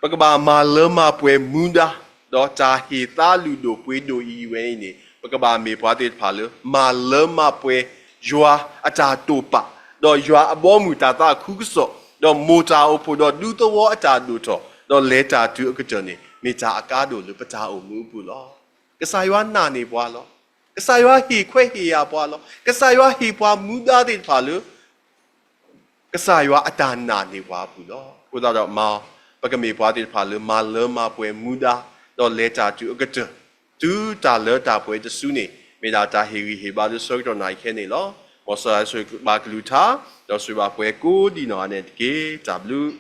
ပကဘၣ်မၤလၢမၤပှဲၤမူဒါ, ဒီးတၢ်ဟ့ၣ်သါလုၢ်ဒိၣ်ပှ့ၤဒိၣ်အံၤဝဲအံၤန့ၣ် ပကဘၣ်မ့ၢ်ပှၤသ့ၣ်တဖၣ်လၢ မၤလၢမၤပှဲၤယွၤအတၢ်တိာ်ပာ်, ဒီးယွၤအဘီအမုၢ်တၢ်သးခုကစီၣ်, ဒီးမိၢ်တၢ်အိၣ်ဖှိၣ်ဒီးဒူသဝီအတၢ်ဒိၣ်ထီၣ်, ဒီးလဲၤတၢ်တုၤအကတၢၢ်န့ၣ် မ့ၢ်တၢ်အကါဒိၣ်လၢပတၢ်အိၣ်မူအပူၤလီၤ. ကစၢ်ယွၤနာ်န့ၢ်ပှၤလီၤ. ကစၢ်ယွၤဟ့ၣ်ခွဲးဟ့ၣ်ယာ်ပှၤလီၤ. ကစၢ်ယွၤဟ့ၣ်ပှၤမူဒါသ့ၣ်တဖၣ်လၢ ကစၢ်ယွၤအတၢ်နာ်န့ၢ်ပှၤအပူၤလီၤ. အဃိသတးဒီးမၤ, ပကမ့ၢ်ပှၤသ့ၣ်တဖၣ်လၢမၤလၢမၤပှဲၤမူဒါ, ဒီးလဲၤတၢ်တုၤအကတၢၢ်, တုၤတၢ်လၢတၢ်ပှဲၤတစုန့ၣ် မ့ၢ်ဒၣ်တၢ်ဟ့ၣ်ဂံၢ်ဟ့ၣ်ဘါလၢဆၢကတီၢ်နၣ်ရံၣ်ခဲအံၤန့ၣ်လီၤ. မ်ကစၢ်ယွၤဆိၣ်ဂ့ၤဘၣ်ကလုၢ်ကထါ, ဒီးဆိၣ်ဂ့ၤဘၣ်ပှၤကိးဒံနီၢ်ဂၤဒဲးန့ၣ်တက့ၢ်. တၢ်ဘျုး